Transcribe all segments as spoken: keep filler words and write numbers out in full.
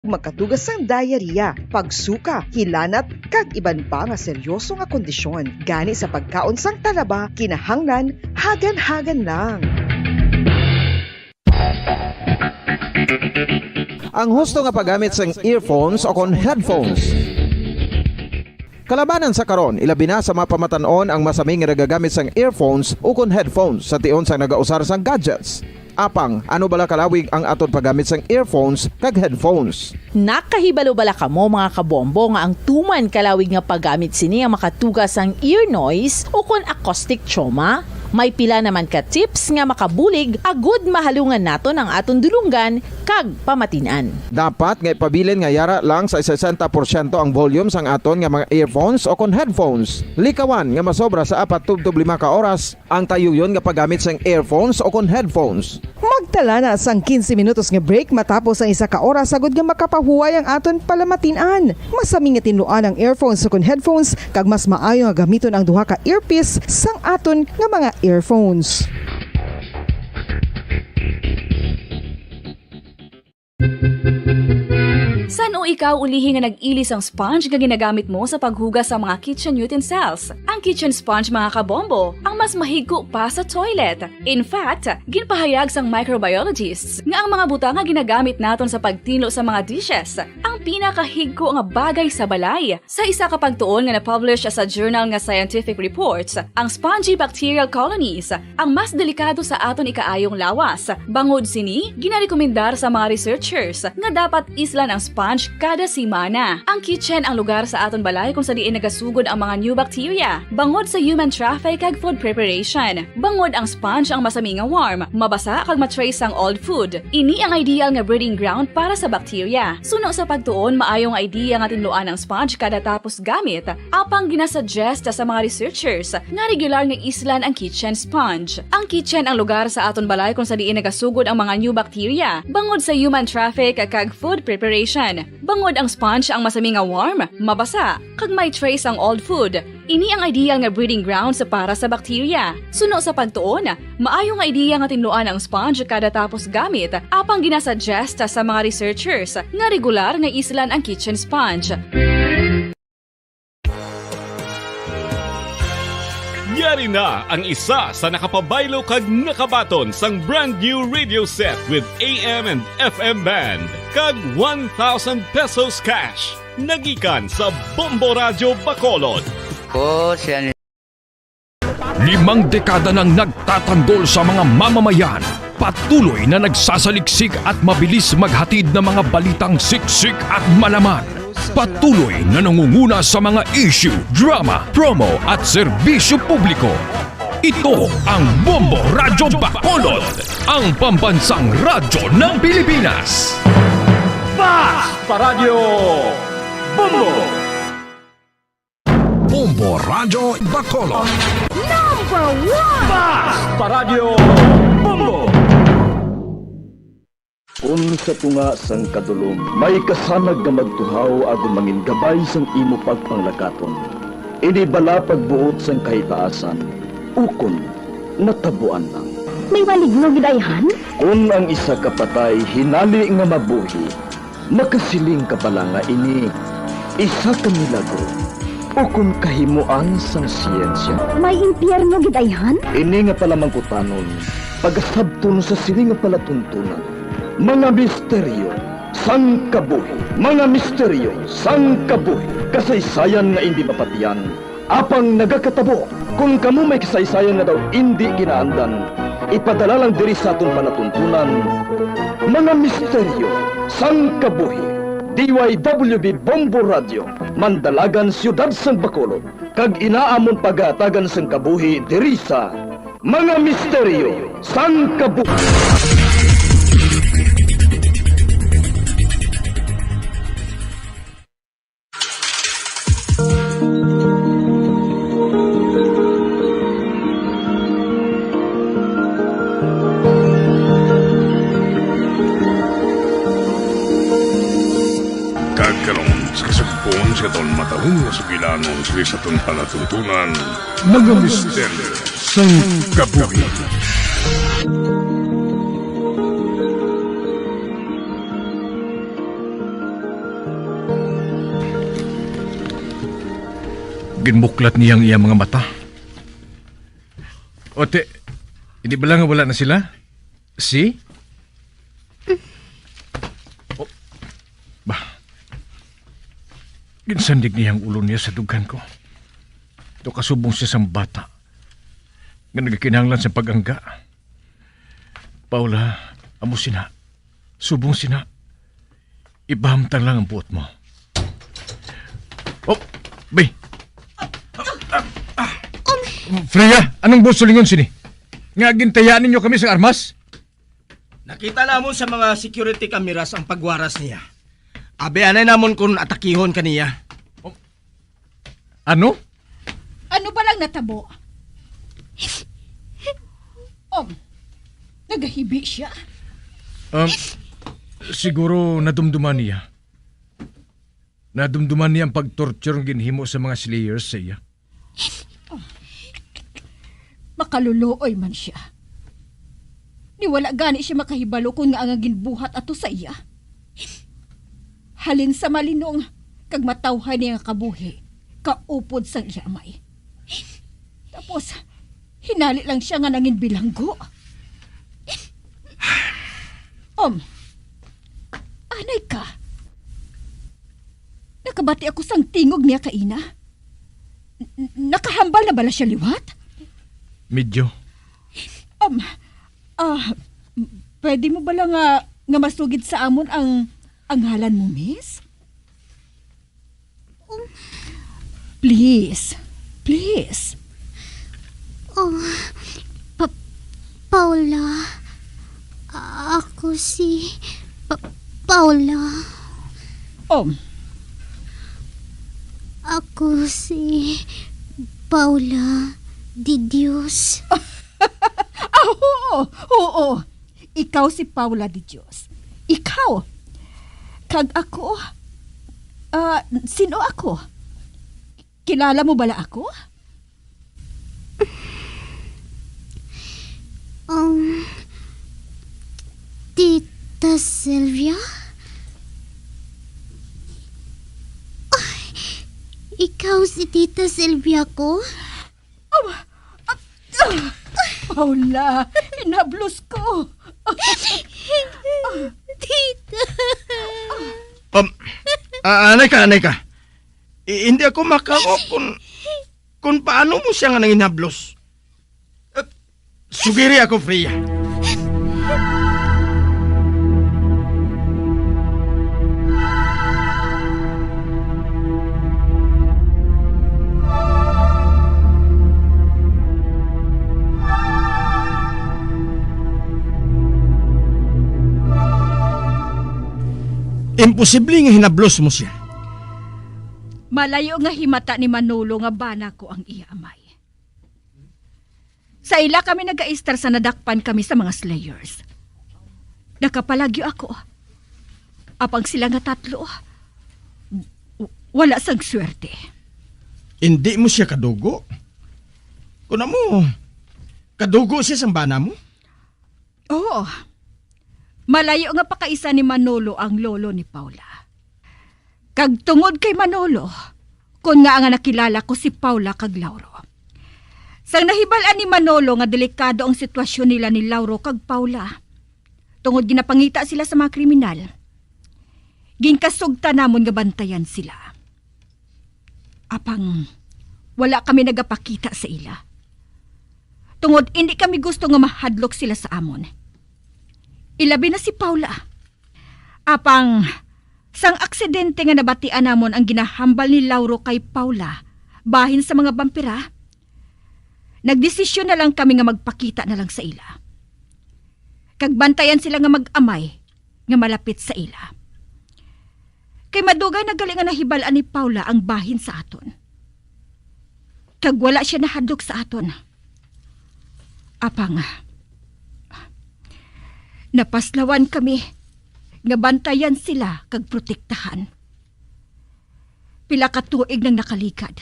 magkatuga sang diarrhea, pagsuka, hilanat, kag iban pa nga seryoso nga kondisyon. Gani sa pagkaon sang talaba, kinahanglan hagan-hagan lang. Ang husto nga paggamit sang earphones o kon headphones. Kalabanan sa karon, ilabi na sa mga pamatan-on ang masami nga nagagamit sang earphones ukon headphones sa tion sang nagausar sang gadgets. Apang, ano bala kalawig ang aton paggamit sang earphones kag headphones? Nakahibalo bala kamo, mga kabombo, nga ang tuman kalawig nga paggamit sini ang makatuga sang ear noise ukon acoustic trauma? May pila naman ka tips nga makabulig agud mahalungan naton ang aton dulonggan kag pamatin-an. Dapat nga ipabilin nga yara lang sa sesenta porsyento ang volume sang aton nga mga earphones o kon headphones. Likawan nga masobra sa apat tubtob lima ka oras ang tayuyon nga paggamit sang earphones o kon headphones. Magtala na sang quince minutos nga break matapos ang isa ka oras agud nga makapahuway ang aton palamatin-an. Masami nga tinluan ang earphones o kon headphones, kag mas maayo nga gamiton ang duha ka earpiece sang aton nga mga earphones. San-o ikaw ulihi nga nag-ili sang sponge nga ginagamit mo sa paghugas sa mga kitchen utensils? Ang kitchen sponge, mga kabombo, ang mas mahigko pa sa toilet. In fact, ginpahayag sang microbiologists nga ang mga butang nga ginagamit naton sa pagtinlo sa mga dishes ang pinakahigko nga bagay sa balay. Sa isa ka pagtuon nga na-publish sa journal nga Scientific Reports, ang spongy bacterial colonies ang mas delikado sa aton ikaayong lawas. Bangod sini, ginarekomendar sa mga researchers nga dapat islan ang sponge kada semana. Ang kitchen ang lugar sa aton balay kung sa diin nagasugod ang mga new bacteria, bangod sa human traffic kag food preparation. Bangod ang sponge ang masami nga warm, mabasa kag ma-trace sang old food. Ini ang ideal nga breeding ground para sa bacteria. Suno sa pagtuon, maayo nga idea nga tinluan ang sponge kada tapos gamit, apang ginasuggest sa mga researchers nga regular nga islan ang kitchen sponge. Ang kitchen ang lugar sa aton balay kung sa diin nagasugod ang mga new bacteria, bangod sa human traffic kag food preparation. Bangod ang sponge ang masami nga warm, mabasa, kag may trace ang old food. Ini ang ideal nga breeding grounds para sa bacteria. Suno sa pagtuon, maayo nga ideya nga tinluan ang sponge kada tapos gamit, apang ginasuggest sa mga researchers nga regular nga islan ang kitchen sponge. Yari na ang isa sa nakapabaylo kag nakabaton sang brand new radio set with A M and F M band kag one thousand pesos cash. Nagikan sa Bombo Radyo Bacolod. Ko siya ni Limang dekada nang nagtatanggol sa mga mamamayan, patuloy na nagsasaliksik at mabilis maghatid ng mga balitang siksik at malaman. Patuloy na nangunguna sa mga issue, drama, promo at serbisyo publiko. Ito ang Bombo Radyo Bacolod, ang pambansang radyo ng Pilipinas. Basta Radyo Bombo! Bombo Radyo Bacolod. Number one! Basta Radyo Bombo! Kun sa tunga sang kadulom may kasanag nga magtuhaw agud mangin gabay sang imo pagpanglakaton, ini bala pagbuot sang kahitaasan, ukon natabuan lang? May maligno gid ayhan? Kun ang isa ka patay hinali nga mabuhi, makasiling ka bala nga ini isa ka milagro ukon kahimoan sang siyensya? May impyerno gid ayhan? Ini nga palamangkutanon, pagasabton sa sini nga palatuntunan, mga misteryo sang kabuhi, mga misteryo sang kabuhi, kasaysayan nga indi mapatian, apang nagakatabo. Kon kamo may kasaysayan nga daw indi ginaandan, ipadala lang diri sa aton palatuntunan, mga misteryo sang kabuhi. D Y W B Bombo Radio, Mandalagan, Siyudad sang Bacolod, kag ina amon pagahatagan sang kabuhi diri sa Mga Misteryo sang Kabuhi. Kag karon, sa kasugpon sa aton matahom nga sugilanon sa aton palatuntunan, mga misteryo sang kabuhi. Ginmuklat niya ang iyang mga mata. Ote, hindi ba lang wala na sila? Si? Oh, ba? Ginsandig niya ang ulo niya sa dughan ko. Ito kasubong siya sang bata nga nagakinahanglan sa pag-angga. Paula, amo sina. Subong sina. Ipahamtang lang ang buot mo. Oh, bay. Freya, anong buot sulingon sini? Nga gintayaan ninyo kami sa armas? Nakita namon sa mga security cameras ang pagwaras niya. Abi anay namon kung atakihon ka niya. Ano? Ano ba lang natabo? Om, nagahibi siya. Um, siguro nadumduman niya. Nadumduman niya ang pag-torture nga ginhimo sa mga slayers sa iya. Makaluluoy man siya. Ni wala gani siya makahibalo kon ngaa nga ginbuhat ato sa iya. Halin sa malinong kag matawhay niya nga kabuhi, kaupod sang iya amay. Tapos, hinali lang siya nga nangin bilanggo. Om, anay ka? Nakabati ako sang tingog niya kaina. N-, nakahambal na bala siya liwat? Medyo. Um, ah, pwede mo bala nga, nga masugid sa amon ang, ang ngalan mo, miss? Um. Please. Please. Oh, Pa-, Paula. Ako si Pa-, Paula. Oh. Ako si Paula de Dios. Ah, oo, oo. Ikaw si Paula de Dios. Ikaw. Kag ako, ah, sino ako? Kilala mo bala ako? Um, Tita Sylvia? Ay, ikaw si Tita Sylvia ko? Ah, ah, ah, Paula, hinablos ko. Tita. Um, ah, anay ka, anay ka. I-, hindi ako makawa kung, kung paano mo siya nga nanginhablos. Eh, sugiri ako, Freya. Imposible nga hinablos mo siya. Malayo nga himata ni Manolo nga bana ko ang iya amay. Sa ila kami nagaistar sa nadakpan kami sa mga slayers. Nakapalagyo ako. Apang sila nga tatlo, w-, wala sang swerte. Hindi mo siya kadugo? Kuno mo, kadugo siya sang bana mo? Oo. Malayo nga pakaisa ni Manolo ang lolo ni Paula. Kag tungod kay Manolo, kon ngaa nga nakilala ko si Paula kag Lauro. Sang nahibal-an ni Manolo nga delikado ang sitwasyon nila ni Lauro kag Paula, tungod ginapangita sila sa mga kriminal, ginkasugtan namon nga bantayan sila. Apang wala kami nagapakita sa ila, tungod indi kami gusto nga mahadlok sila sa amon, ilabi na si Paula. Apang sang aksidente nga nabatian namon ang ginahambal ni Lauro kay Paula bahin sa mga bampira, nagdesisyon na lang kami nga magpakita na lang sa ila kag bantayan sila nga mag-amay nga malapit sa ila. Kay madugay na gali nga nahibal-an ni Paula ang bahin sa aton. Kag wala sia nahadlok sa aton. Apang, napaslawan kami nga bantayan sila kag protektahan. Pila ka tuig nang nakaligad.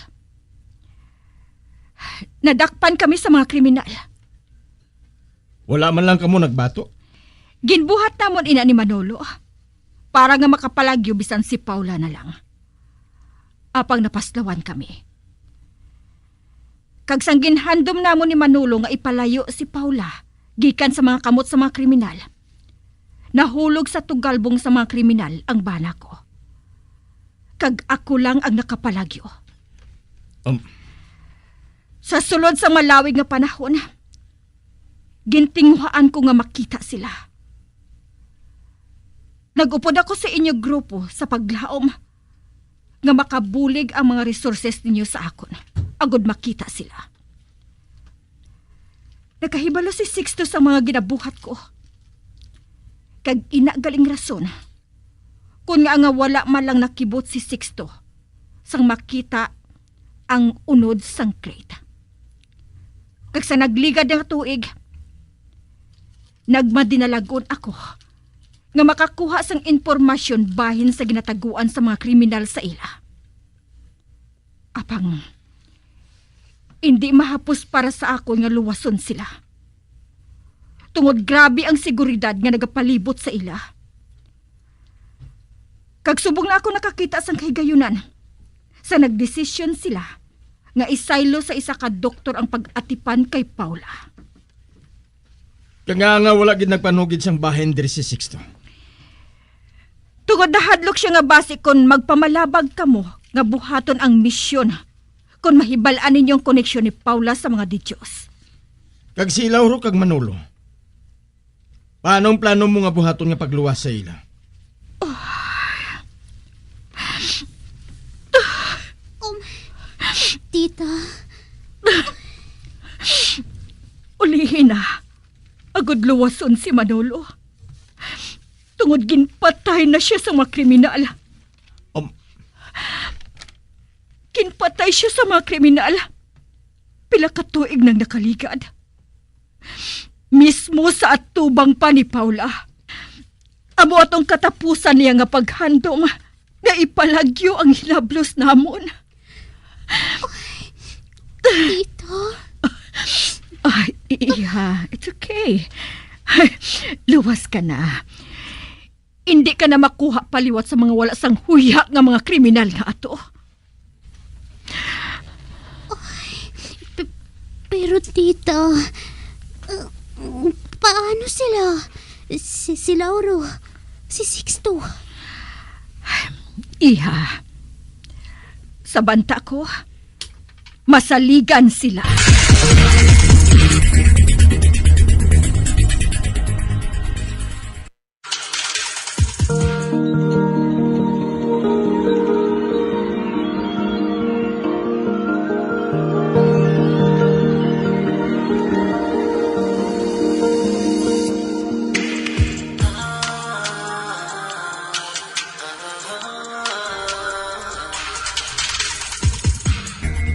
Nadakpan kami sa mga kriminal. Wala man lang kamo nagbato? Ginbuhat namon ina ni Manolo para nga makapalagyo bisan si Paula na lang. Apang napaslawan kami. Kag sang ginhandom namon ni Manolo nga ipalayo si Paula gikan sa mga kamot sa mga kriminal, nahulog sa tugalbong sa mga kriminal ang bana ko. Kag ako lang ang nakapalagyo. Um. Sa sulod sa malawig nga panahon, gintinguhaan ko nga makita sila. Nag-upod ako sa inyo grupo sa paglaom nga makabulig ang mga resources ninyo sa akon, agod makita sila. Nakahibalo si Sixto sa mga ginabuhat ko. Kag ina galing rason, kun nga nga wala man lang nakibot si Sixto sang makita ang unod sang crate. Kag sa nagligad nga tuig, nagmadinalagon ako nga makakuha sang impormasyon bahin sa ginataguan sa mga kriminal sa ila. Apang, indi mahapos para sa akon nga luwason sila, tungod grabe ang seguridad nga nagapalibot sa ila. Kag subong na ako nakakita sang kahigayunan, sa nagdesisyon sila nga isaylo sa isa ka doktor ang pag-atipan kay Paula. Kaya nga, nga wala gid nagpanugid sang bahin diri si Sixto. Tungod nahadlok siya nga basi kon magpamalabag kamo nga buhaton ang misyon, kon mahibal-an ninyo ang koneksyon ni Paula sa mga didyos. Kag si Lauro kag Manolo, paano ang plano mo nga buhaton nga pagluwas sa ila? Um, tita. Ulihi na, agod luwason si Manolo. Tungod ginpatay na siya sa mga kriminal. Um. Ginpatay siya sa mga kriminal. Pila ka tuig nang nakaligad. Mismo sa atubang pa ni Paula. Amo atong katapusan niya nga paghandom nga ipalagyo ang hinablos namon. Tita? Ay, iha, it's okay. Luwas ka na. Hindi ka na makuha pa liwat sa mga wala sang huya nga mga kriminal nga ato. P- pero tita, uh, paano sila? Si, si Lauro, si Sixto. Iha, sa banta ko, masaligan sila.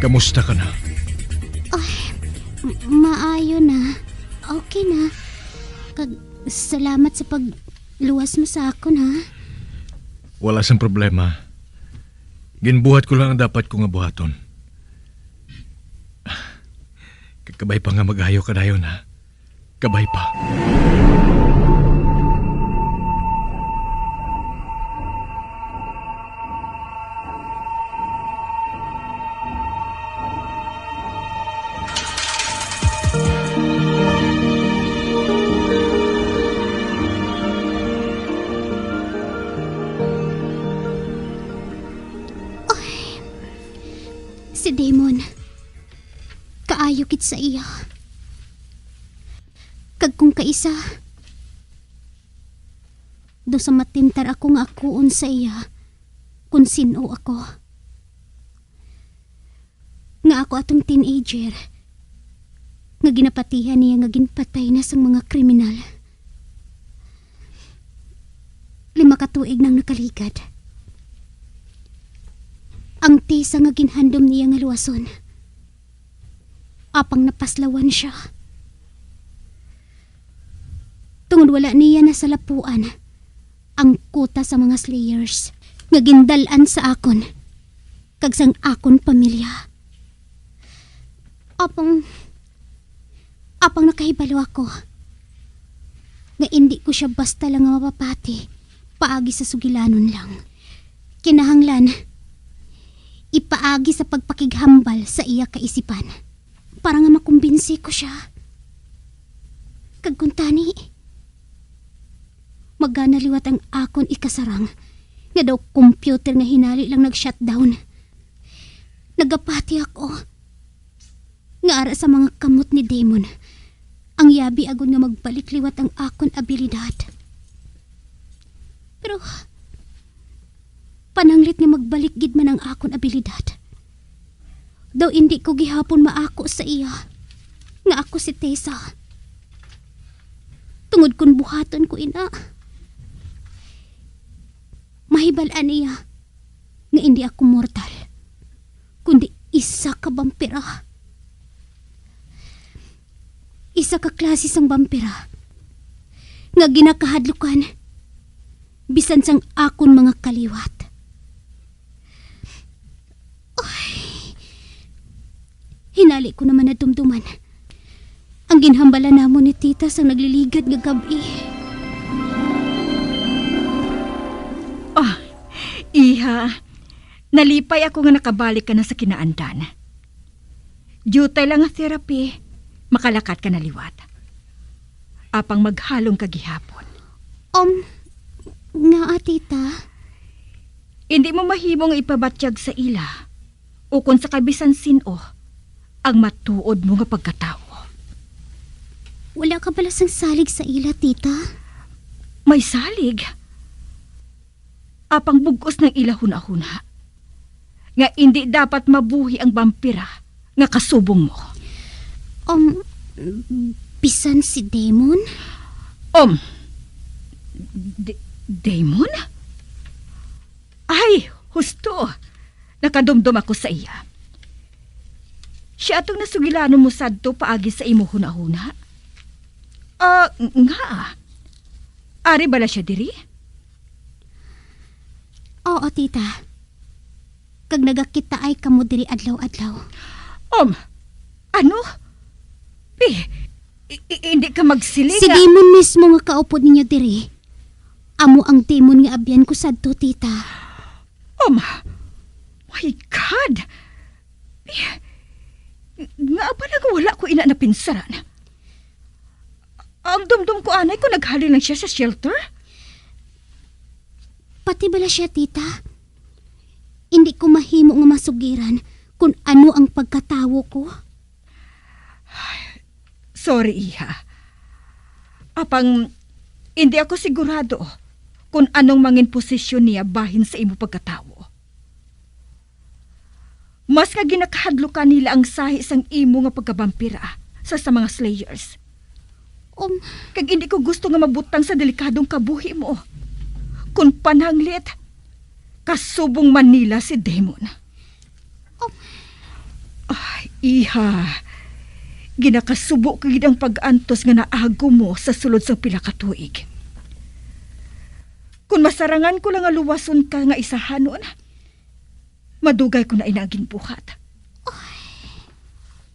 Kamusta ka na? Ay, m- maayo na. Okay na. Kag salamat sa pagluwas mo sa akon, ha? Wala sang problema. Ginbuhat ko lang ang dapat ko nga buhaton. Kabay pa nga mag-ayo ka dayon, ha? Kabay pa. Ay, si Damon. Kaayo gid sa iya. Kag kung kaisa, daw sa matintar ako nga akuon sa iya kung sin-o ako. Nga ako atong teenager, nga ginapatihan niya nga ginpatay na sang mga kriminal. Lima ka tuig nang nakaligad. Ang tisa nga ginhandom niya nga luwason, apang napaslawan siya. Tungod wala niya nasalapuan ang kuta sa mga slayers nga gindal-an sa akon kag sang akon pamilya. Apang, apang nakahibalo ako nga indi ko siya basta lang nga mapapati paagi sa sugilanon lang. Kinahanglan ipaagi sa pagpakighambal sa iya kaisipan. para nga makumbinsi ko siya. Kag kuntani, magana liwat ang akon ikasarang nga daw computer nga hinali lang nag-shutdown. Nagapati ako nga ara sa mga kamot ni Damon ang yabi agud nga magbalik liwat ang akon abilidad. Pero pananglit nga magbalik gid man ang akon abilidad, daw indi ko gihapon maako sa iya nga ako si Tessa. Tungod kon buhaton ko ina, mahibal-an niya nga indi ako mortal, kundi isa ka bampira. Isa ka klase sang bampira nga ginakahadlukan bisan sang akon mga kaliwat. Ay, hinali ko naman nadumduman ang ginhambalan namon ni Tita sang nagliligad nga gab-i. Ah, iha, nalipay ako nga nakabalik ka na sa kinaandan. Diutay lang nga therapy, makalakat ka na liwat. Apang maghalong ka gihapon. Um, ngaa, tita? Indi mo mahimo nga ipabatyag sa ila, ukon sa kabisan sin-o, ang matuod mo nga pagkatawo. Wala ka bala sang salig sa ila, tita? May salig? Apang bug-os nang ila hunahuna nga indi dapat mabuhi ang bampira nga kasubong mo. Um, bisan si Damon? Um, D-, Damon? Ay, husto. Nakadumdom ako sa iya. Siya atong nasugilanon mo sadto paagi sa imo hunahuna. Ah, nga. Ari bala siya diri? Oo, tita. Kag nagakitaay kamo diri adlaw-adlaw. Um, ano? Pi, i-, i-, hindi ka magsiling Si nga Damon mismo nga kaupod ninyo diri. Amo ang Damon nga abyan ko sadto, tita. Oh, ma-, my God! Pi, nga ba lang wala ko ina napinsaran? Ang dumdum ko anay kung naghalin lang siya sa shelter? Pati bala siya, tita? Hindi ko mahimo nga masugiran kung ano ang pagkatawo ko. Sorry, iha. Apang, hindi ako sigurado kung anong mangin posisyon niya bahin sa imo pagkatawo. Mas nga ginakahadlukan nila ang sahi sang imo nga pagkabampira sa, sa mga slayers. Um, Kag hindi ko gusto nga mabutang sa delikadong kabuhi mo. Kung pananglit, kasubong man nila si Damon. Oh. Ah, iha, ginakasubo ko gid ang pag-antos nga naago mo sa sulod sang pila ka tuig. Kung masarangan ko lang nga luwason ka nga isahanon, madugay ko na ina ang ginbuhat.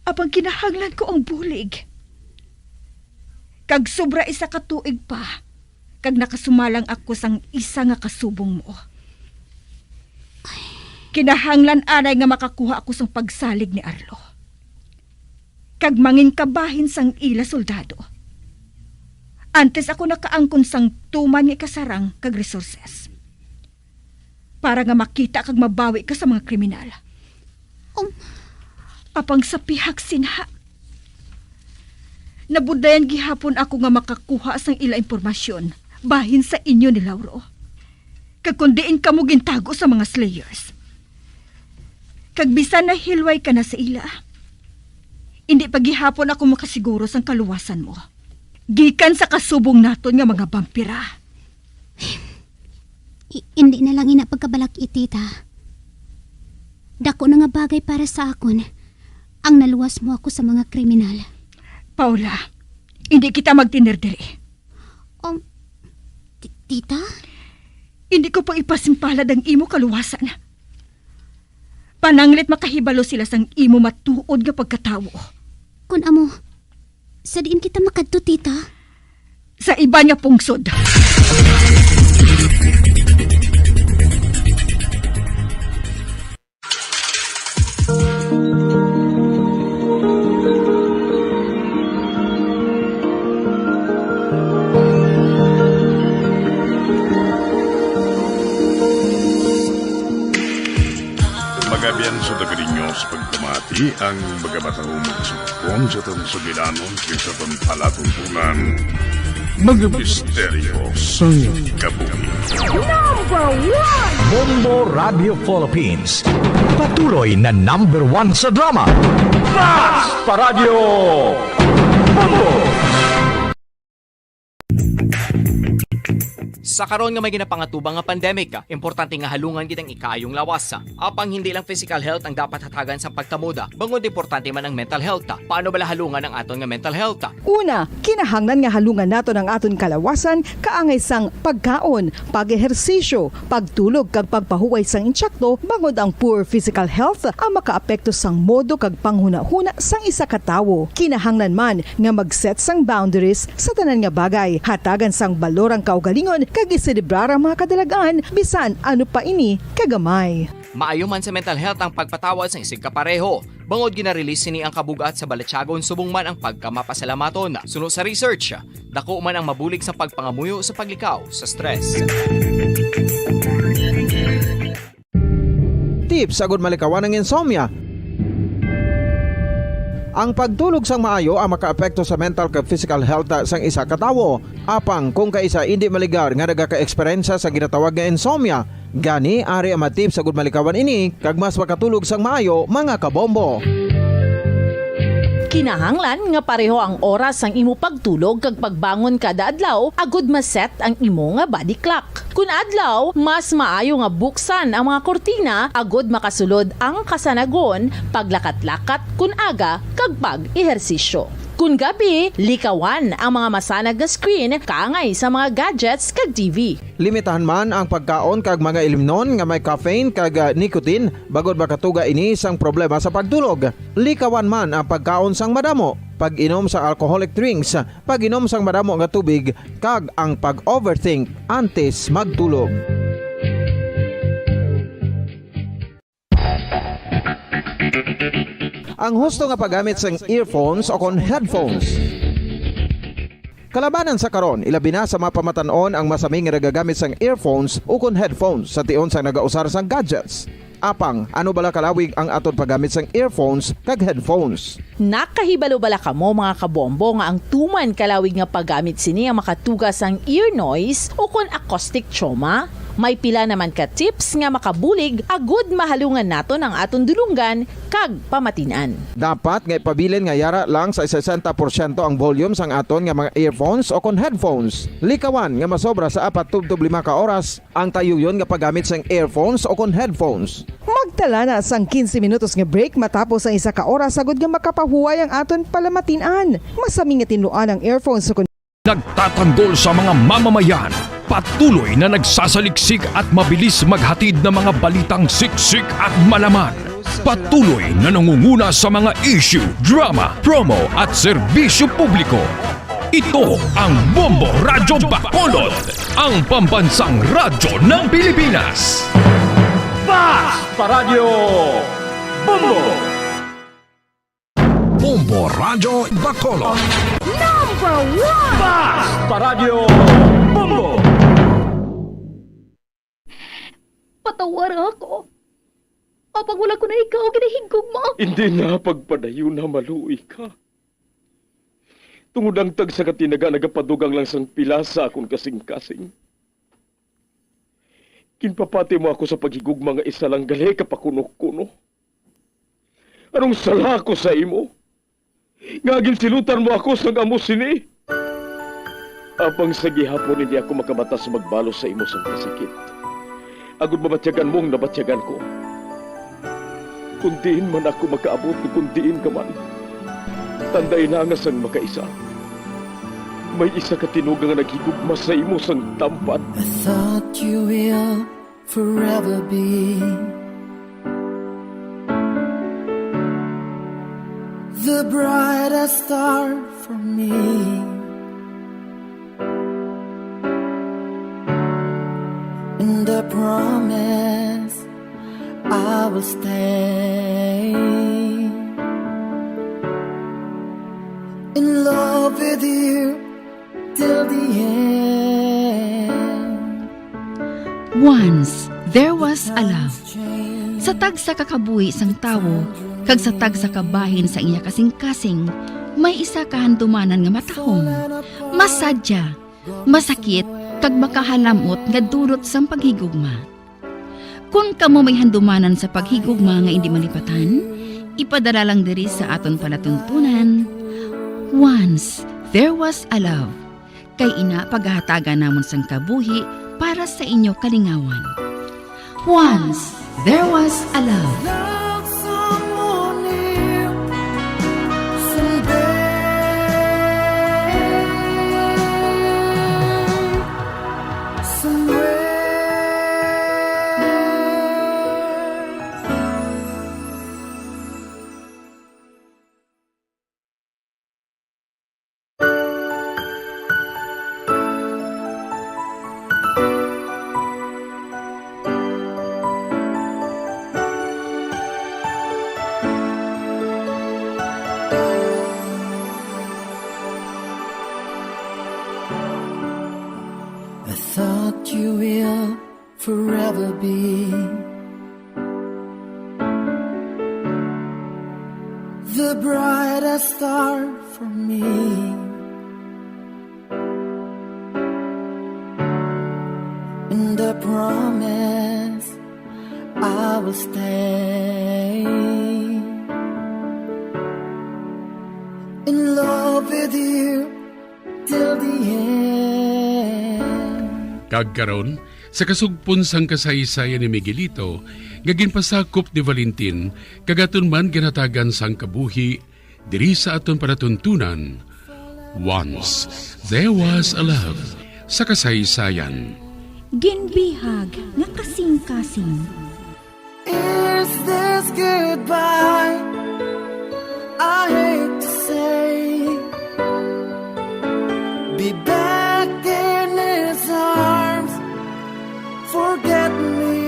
Apang kinahanglan ko ang bulig. Kag sobra isa ka tuig pa, kag nakasumalang ako sang isa nga kasubong mo. Kinahanglan anay nga makakuha ako sang pagsalig ni Arlo, kag mangin kabahin sang ila soldado, antes ako nakaangkon sang tuman nga ikasarang kag resources, para nga makita kag mabawi ka sa mga kriminal. Um, Apang sa pihak sinha, nabudlayan gihapon ako nga makakuha sang ila impormasyon bahin sa inyo ni Lauro, kag kon diin kamo gintago sa mga slayers. Kag bisan nahilway ka na sa ila, hindi pa gihapon ako makasiguro sang kaluwasan mo gikan sa kasubong naton nga mga bampira. I-, hindi na lang ina pagkabalak-i, tita. Dako na nga bagay para sa akon ang naluwas mo ako sa mga kriminal. Paula, hindi kita magtinir diri. Um, ti-, tita? Hindi ko pa ipasimpalad ang imo kaluwasan. Pananglit makahibalo sila sang imo matuod nga pagkatawo. Kun amo, sa diin kita makadto, tita? Sa iban nga pungsod. Kabiyan sa Dagrinyos pagpamati ang mga matahong magsugpon sa aton sugilanon kag sa aton palatuntunan. Mga misteryo sang kabuhi. Number one! Bombo Radio Philippines. Patuloy na number one sa drama. Basta Radyo Bombo! Sa karon nga may ginapangatubang nga pandemic, importante nga halungan gid ang ikaayong lawas. Apang hindi lang physical health ang dapat hatagan sang pagkamoda, bangod importante man ang mental health. Paano bala halungan ang aton nga mental health? Una, kinahanglan nga halungan naton ang aton kalawasan kaangay sang pagkaon, pag-ehersisyo, pagtulog kag pagpahuway sang intsakto, bangod ang poor physical health ang makaapekto sang modo kag panghunahuna sang isa ka tawo. Kinahanglan man nga mag-set sang boundaries sa tanan nga bagay, hatagan sang balor ang kaugalingon kag iselebrar ang mga kadalag-an bisan ano pa ini kagamay. Maayo man sa mental health ang pagpatawad sang isigkapareho, bangod gina-release sini ang kabug-at sa balatyagon subong man ang pagkamapasalamaton. Suno sa research, dako man ang mabulig sa pagpangamuyo sa paglikaw sa stress. Tips agud malikawan ang insomnia. Ang pagtulog sang maayo ang makaapekto sa mental kag physical health sang isa ka tawo. Apang kung kaisa indi maligar nga nagaka-eksperyensya sa ginatawag nga insomnia, gani ari ang mga tips agud malikawan ini kag mas makatulog sang maayo, mga kabombo. Kinahanglan nga pareho ang oras sang imo pagtulog kag pagbangon kada adlaw agud ma-set ang imo nga body clock. Kun adlaw, mas maayo nga buksan ang mga kurtina agud makasulod ang kasanagon, paglakat-lakat kun aga, kag pag-ehersisyo. Kun gabi, likawan ang mga masanag nga screen kaangay sa mga gadgets kag T V. Limitahan man ang pagkaon kag mga ilimnon nga may caffeine kag, ah, nicotine, bangod makatuga ini sang problema sa pagtulog. Likawan man ang pagkaon sang madamo, pag-inom sa alcoholic drinks, pag-inom sang madamo nga tubig, kag ang pag-overthink antes magtulog. Ang husto nga paggamit sang earphones o kon headphones. Kalabanan sa karon, ilabi na sa mga pamatan-on ang masami nga nagagamit sang earphones o kon headphones sa tion sang nagausar sang gadgets. Apang, ano bala kalawig ang aton paggamit sang earphones kag headphones? Nakahibalo bala kamo, mga kabombo, nga ang tuman kalawig nga paggamit sini ang makatuga sang ear noise o kon acoustic trauma? May pila naman ka tips nga makabulig agud mahalungan naton ang aton dulonggan kag pamatin-an. Dapat nga ipabilin nga yara lang sa sesenta porsyento ang volume sang aton nga mga earphones o kon headphones. Likawan nga masobra sa apat tubtob lima ka oras ang tayuyon nga paggamit sang earphones o kon headphones. Magtala na sang quince minutos nga break matapos ang isa ka oras, agud nga makapahuway ang aton palamatin-an. Masami nga tinluan ang earphones o kon Nagtatanggol sa mga mamamayan, patuloy na nagsasaliksik at mabilis maghatid ng mga balitang siksik at malaman. Patuloy na nangunguna sa mga issue, drama, promo at serbisyo publiko. Ito ang Bombo Radyo Bacolod, ang pambansang radyo ng Pilipinas. Basta Radyo Bombo! Bombo Radyo Bacolod. Number one! Basta Radyo Bombo! Patawara ako. Apang wala ko na ikaw ginahigugma. Hindi na pagpadayon na maluoy ka. Tungod ang tagsa ka tinaga nagapadugang lang sang pila sa akon kasing-kasing. Ginpapati mo ako sa paghigugma nga isa lang gali ka pakuno-kuno. Anong sala ko sa imo? Nga ginsilutan mo ako sang amo sini? Apang sa gihapon hindi ako makabata sa magbalos sa imo sang kasakit. Agud mabatyagan mo ang nabatyagan ko. Kung diin man ako makaabot, kung diin ka man, tanday na nga sang makaisa, may isa ka tinuga nga naghigugma sa imo sang tampad. I thought you will forever be the brightest star for me. And I promise I will stay in love with you till the end. Once there was a love. Sa tagsa ka kabuhi sang tawo kag sa tagsa ka bahin sa iya kasingkasing, may isa ka handumanan nga matahom, masadya, masakit, kag makahalam-ot nga dulot sang paghigugma. Kon kamo may handumanan sa paghigugma nga indi malipatan, ipadala lang diri sa aton palatuntunan, Once There Was a Love. Kay ina, pagahatagan namon sang kabuhi para sa inyo kalingawan. Once There Was a Love. Love someone new someday. Somewhere. I thought you will forever be the brightest star for me. And I promise I will stay in love with you till the end. Kag karon, sa kasugpon sang kasaysayan ni Miguelito nga ginpasakop ni Valentin, kag aton man ginhatagan sang kabuhi diri sa aton palatuntunan, Once There Was a Love sa kasaysayan. Ginbihag nga kasing-kasing. Is this goodbye? I hate to say, be back in his arms. Forget me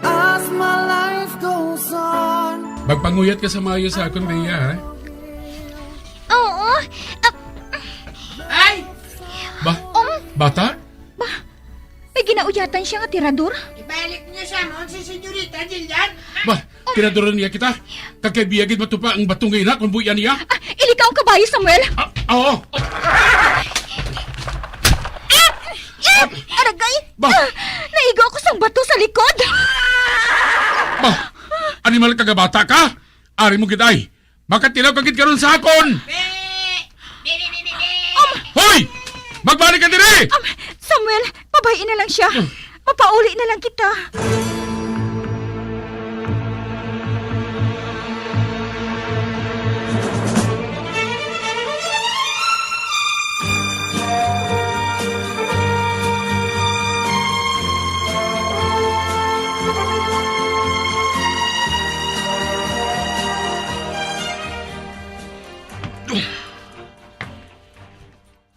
as my life goes on. Magpanguyat ka sa maayo sa akon, Bea, ha? Oo. Ah, Ay! Ba-, Um, bata? Ba, may ginauyatan siya nga tirador? Ibalik niyo sa amon si Senyorita Jillian. Ba, tiradoran niya kita. Kag kay biya gid matupa ang bato nga ina kon buy-an niya. Ah, ilikaw ang kabayo, Samuel. Ah, oo. Ah! Ah! Aragay! Ba? Ah, naigo ako sang bato sa likod. Ba, animal ka nga bata ka? Ari mo gid ay. Makatilaw ka gid karon sa akon! Be! Be, be, be, be, be! Um! Hoy! Magbalik ka diri! Um, Samuel, pabay-i na lang siya. Mapauli na lang kita.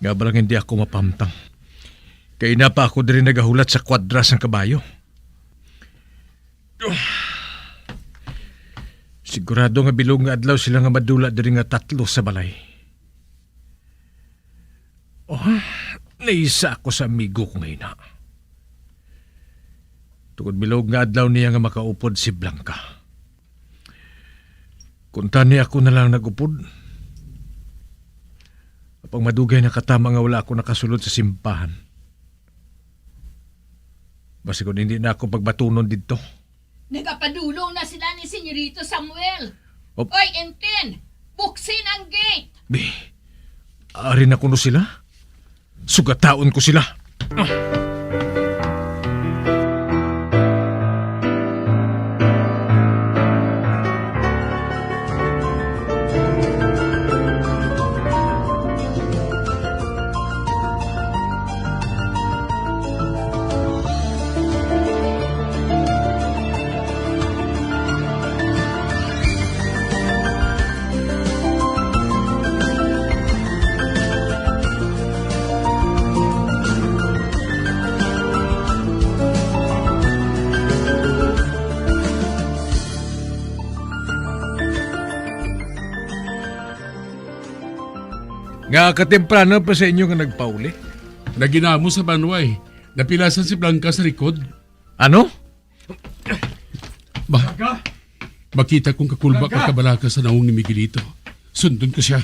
Nga ba lang hindi ako mapamtang? Kay ina pa ako diri nagahulat sa kwadra sang kabayo. Sigurado nga bilog nga adlaw sila nga madula diri nga tatlo sa balay. Oh, naisa ako sa amigo ko nga ina. Tungod bilog nga adlaw niya nga makaupod si Blanca. Kuntani ako na lang nag-upod. Apang madugay na katama nga wala ako nakasulod sa simbahan. Basi kon hindi na ako pagbatunon didto. Nagapadulong na sila ni Senyorito Samuel. Op. Oy, Entin! Buksin ang gate! Bi, ari na kuno sila? Sugataon ko sila. Nga katemprano pa sa inyo nga nagpauli? Naginamo sa banwa, eh. Napilasan si Blanca sa likod. Ano? Ba, makita kong kakulba ka kabalaka sa naong ni Miguelito. Sundon ko siya.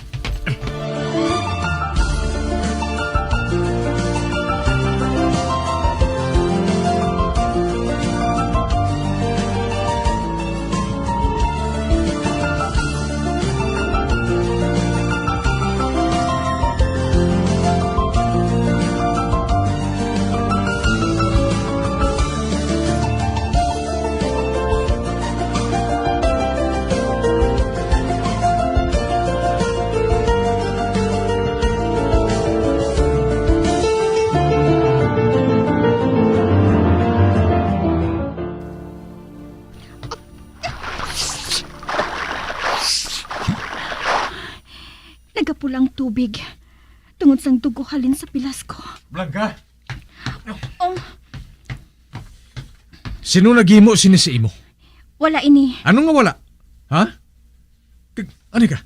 Nagapula ang tubig tungod sang dugo halin sa pilas ko. Blanca? Oh, Sino naghimo sini sa imo? Wala ini. Ano nga wala? Ha? Kag-, ano ka?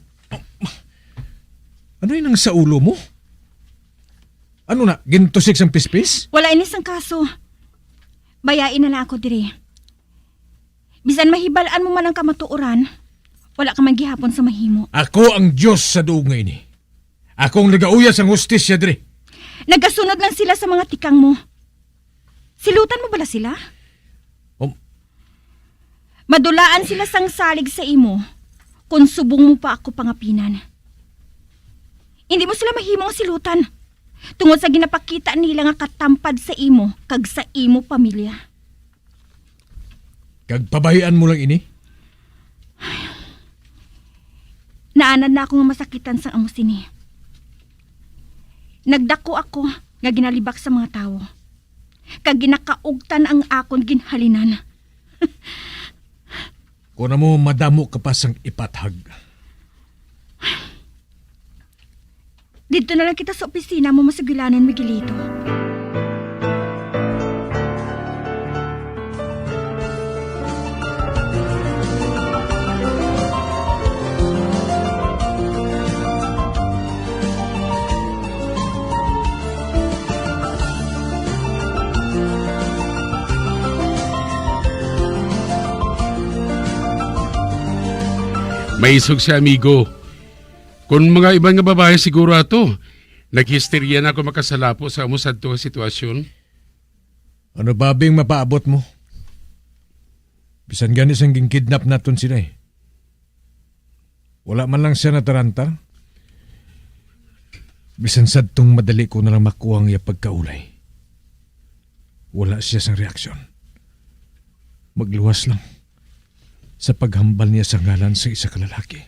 Ano yung nang sa ulo mo? Ano na? Gintusig sang pispis? Wala ini sang kaso. Bayai na lang ako diri. Bisan mahibal-an mo man ang kamatuoran, wala ka man gihapon sa mahimo. Ako ang Dios sa duog nga ini. Ako ang nagauya sang hustisya diri. Nagasunod lang sila sa mga tikang mo. Silutan mo bala sila? Um. Madulaan sila sang salig sa imo, kung subong mo pa ako pangapinan. Hindi mo sila mahimo nga silutan, tungod sa ginapakita nila nga katampad sa imo kag sa imo pamilya. Kag pabahian mo lang ini? Naanad na ako nga masakitan sang amo sini. Nagdako ako nga ginalibak sa mga tawo, kag ginakaugtan ang akon ginhalinan. Kon amo, madamo ka pa sang ipathag. Didto na lang kita sa opisina mo, masugilanon, Miguelito. Maisog si amigo. Kon mga iban nga babayi siguro ato, naghistorya na ako makasalapo sa amo sadto nga sitwasyon. Ano ba bing mapaabot mo? Bisan gani sang ginkidnap naton sila, eh. Wala man lang siya natarantar. Bisan sadtong madali ko na lang makuha ang iya pagkaulay, wala siya sang reaksyon. Magluwas lang sa paghambal niya sa ngalan sa isa ka lalaki.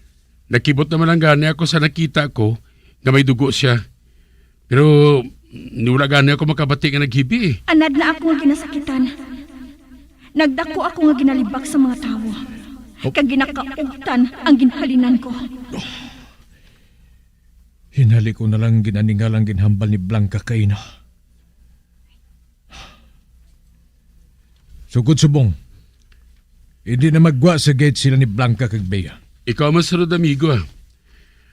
Nakibot naman lang gani ako sa nakita ko nga may dugo siya. Pero ni wala gani ako makabati nga naghibi, eh. Anad na ako nga ginasakitan. Nagdako ako nga ginalibak sa mga tawo. Oh. Kag ginakaugtan ang ginhalinan ko. Hinali ko na lang ginaningal ang ginhambal ni Blanca kaina. Sugod subong, hindi na maggwa sa gate sila ni Blanca kag Bea. Ikaw ang masunod, amigo, ah.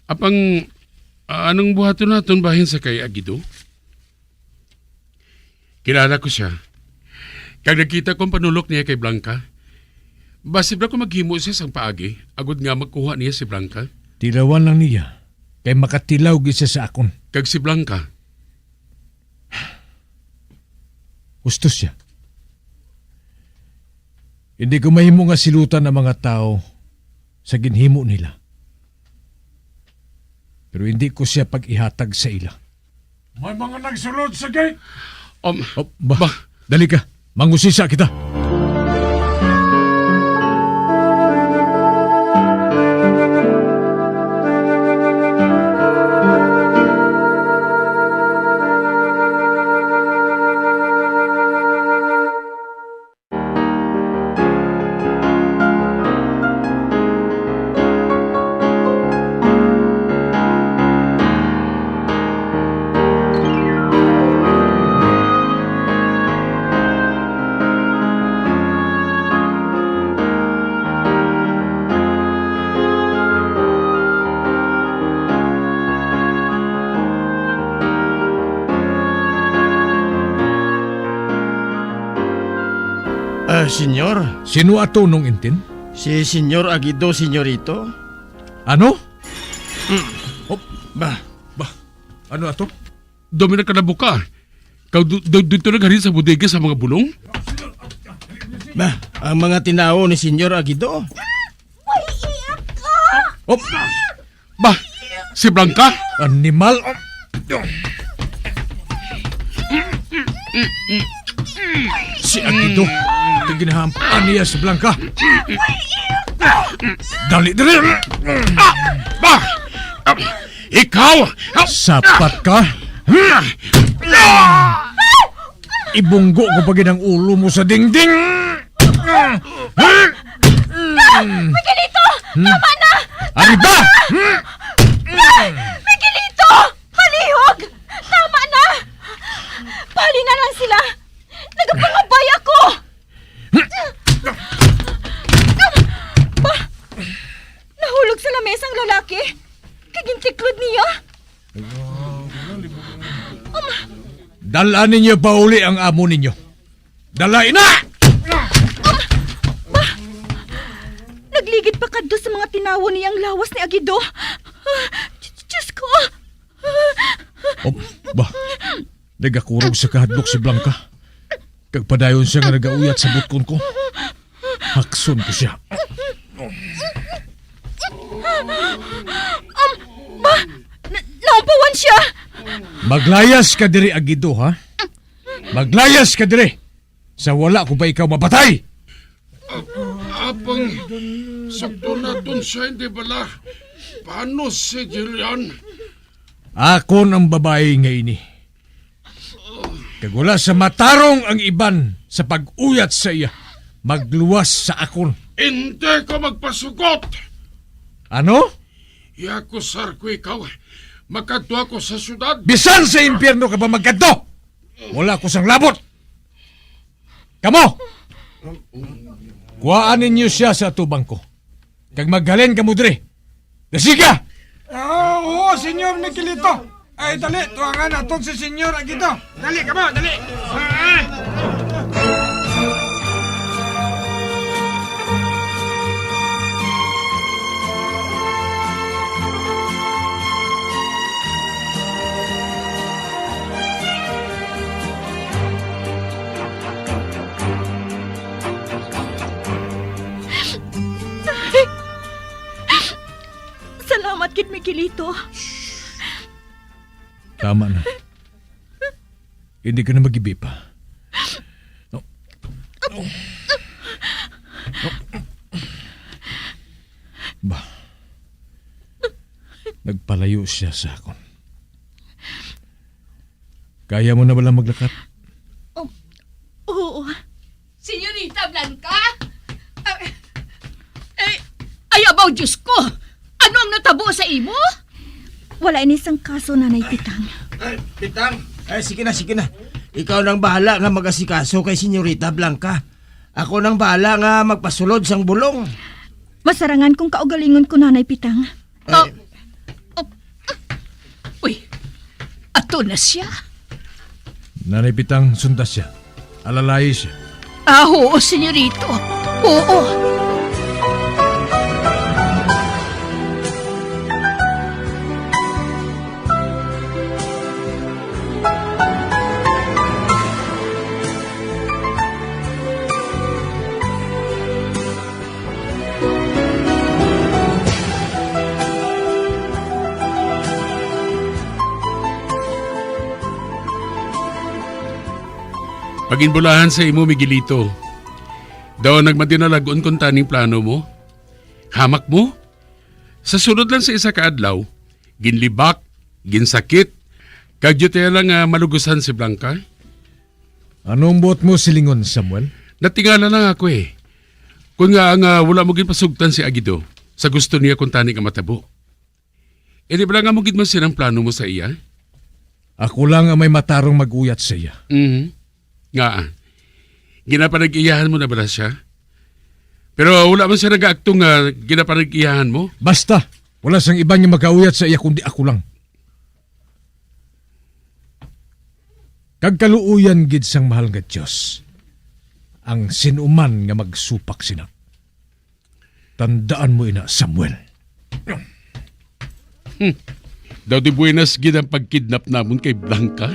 Apang, ah, anong buhaton naton bahin sa kay Agido? Kilala ko siya. Kag nakita ko ang panulok niya kay Blanca. Basi bala ko maghimo siya sang paagi, agod nga magkuha niya si Blanca. Tilawan lang niya, kay makatilaw gid siya sa akon. Kag si Blanca? Husto siya. Hindi ko mahimo nga silutan ang mga tawo sa ginhimo nila. Pero hindi ko siya pag-ihatag sa ila. May mga nagsulod sa gate. Um, Oh, ba, ba- dali ka. Mangusisa kita. Ah, senyor. Sino ato, Nong Intin? Si Senyor Aguido, senyorito. Ano? Mm. Oh, ba, ba, ano ato? Dumi na kalabuka. Kaw du-, du-, dito naghalin sa bodega sa mga bulong? Ba, ang mga tinawo ni Senyor Aguido. May iyak ka! Oh, ba, si Blanca? Animal. Si Aguido. Kay ginahampan niya si Blanca. Dali, dali. Ah, ba, ah, ikaw! Sapat ka? Ibunggo ko pa gid ang ulo mo sa dingding. Miguelito! Hmm? Tama na! Arriba! Hmm? Miguelito! Palihog! Tama na! Pahali na lang sila! Nagapangabay ako! Ba? Nahulog sa lamesa ang lalaki? Kag gintiklod niya? Dala ninyo pauli ang amo ninyo. Dala ina! Ba? Nagligid pa kadto sa mga tinawo niya ang lawas ni Aguido. Diyos ko! Oh, ba? Nagakurog sa kahadlok si Blanca. Kag padayon siya nga nagauyat sa butkon ko. Hakson ko siya. Um, ba? Na-, naumpawan siya! Maglayas ka diri, Aguido, ha? Maglayas ka diri! Sa wala ko ba ikaw mapatay? Ap-, apang, sakto naton siya, hindi bala? Paano si Jillian? Akon ang babayi nga ini. Kag wala sa matarong ang iban sa pag-uyat sa iya, magluwas sa akon. Hindi ko magpasugot! Ano? Iakusar ko ikaw. Makadto ako sa syudad. Bisan sa impyerno ka pa magkadto, wala ko sang labot. Kamo! Kuhaan ninyo sia sa atubang ko, kag maghalin kamo diri. Dasiga! Ah, oo, Senyor Miguelito. Ay, dali, tuangan naton si Senyor Aguido. Dali, kamo, dali. Ah! Salamat gid, Miguelito. Tama na. Hindi ka na mag-ibi pa. Ba, nagpalayo siya sa akon. Kaya mo na bala maglakat? Oh, oo. Senyorita Blanca? Ah, eh, ay, abaw, Diyos ko! Ano ang natabo sa imo? Wala ini sang kaso, Nanay Pitang. Ay, Pitang. Ay, sige na, sige na. Ikaw nang bahala nga mag-asikaso kay Senyorita Blanca. Ako nang bahala nga magpasulod sang bulong. Masarangan kung kaugalingon ko, Nanay Pitang. Ay. Oh. Oh. Uy, ato na siya. Nanay Pitang, sunda siya. Alalayi siya. Ah, oo, senyorito. Oo. Paginbulahan sa imo, Miguelito. Daw nagmadinalag-on kuntani ang plano mo? Hamak mo? Sa sulod lang sa isa ka adlaw, ginlibak, ginsakit, kag diyo lang nga malugusan si Blanca. Anong buot mo silingon, Samuel? Natingala lang ako eh. Kung nga nga wala mo ginpasugtan si Aguido sa gusto niya kuntani nga matabo. Hindi bala nga mo gid man silang plano mo sa iya? Ako lang ang may matarong mag-uyat sa iya. Mhm. Nga, ginapanag-iyahan mo na bala siya? Pero wala man siya nag-aakto nga ginapanag-iyahan mo? Basta, wala sang iban nga makauyat sa iya kundi ako lang. Kag kaluoyan gid sang mahal nga Dios, ang sin-o man nga magsupak sina. Tandaan mo ina, Samuel. Hmm. Daw di buenas gid ang pagkidnap namon kay Blanca.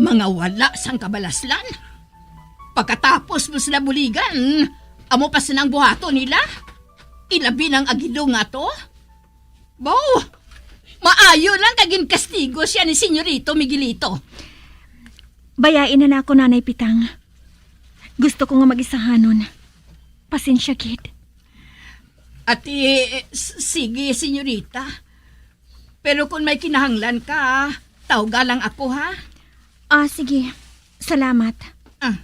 Mga wala sang kabalaslan. Pagkatapos mo sila buligan, amo pa sinang buhaton nila? Ilabi nang agilo nga to? Baw, maayo lang kag ginkastigo siya ni Senyorito Miguelito. Bayain na nako, Nanay Pitang. Gusto ko nga mag-isahanon. Pasensya gid. Ati, s-, sige, senyorita. Pero kung may kinahanglan ka, tawga lang ako, ha? Ah, sige. Salamat. Ah.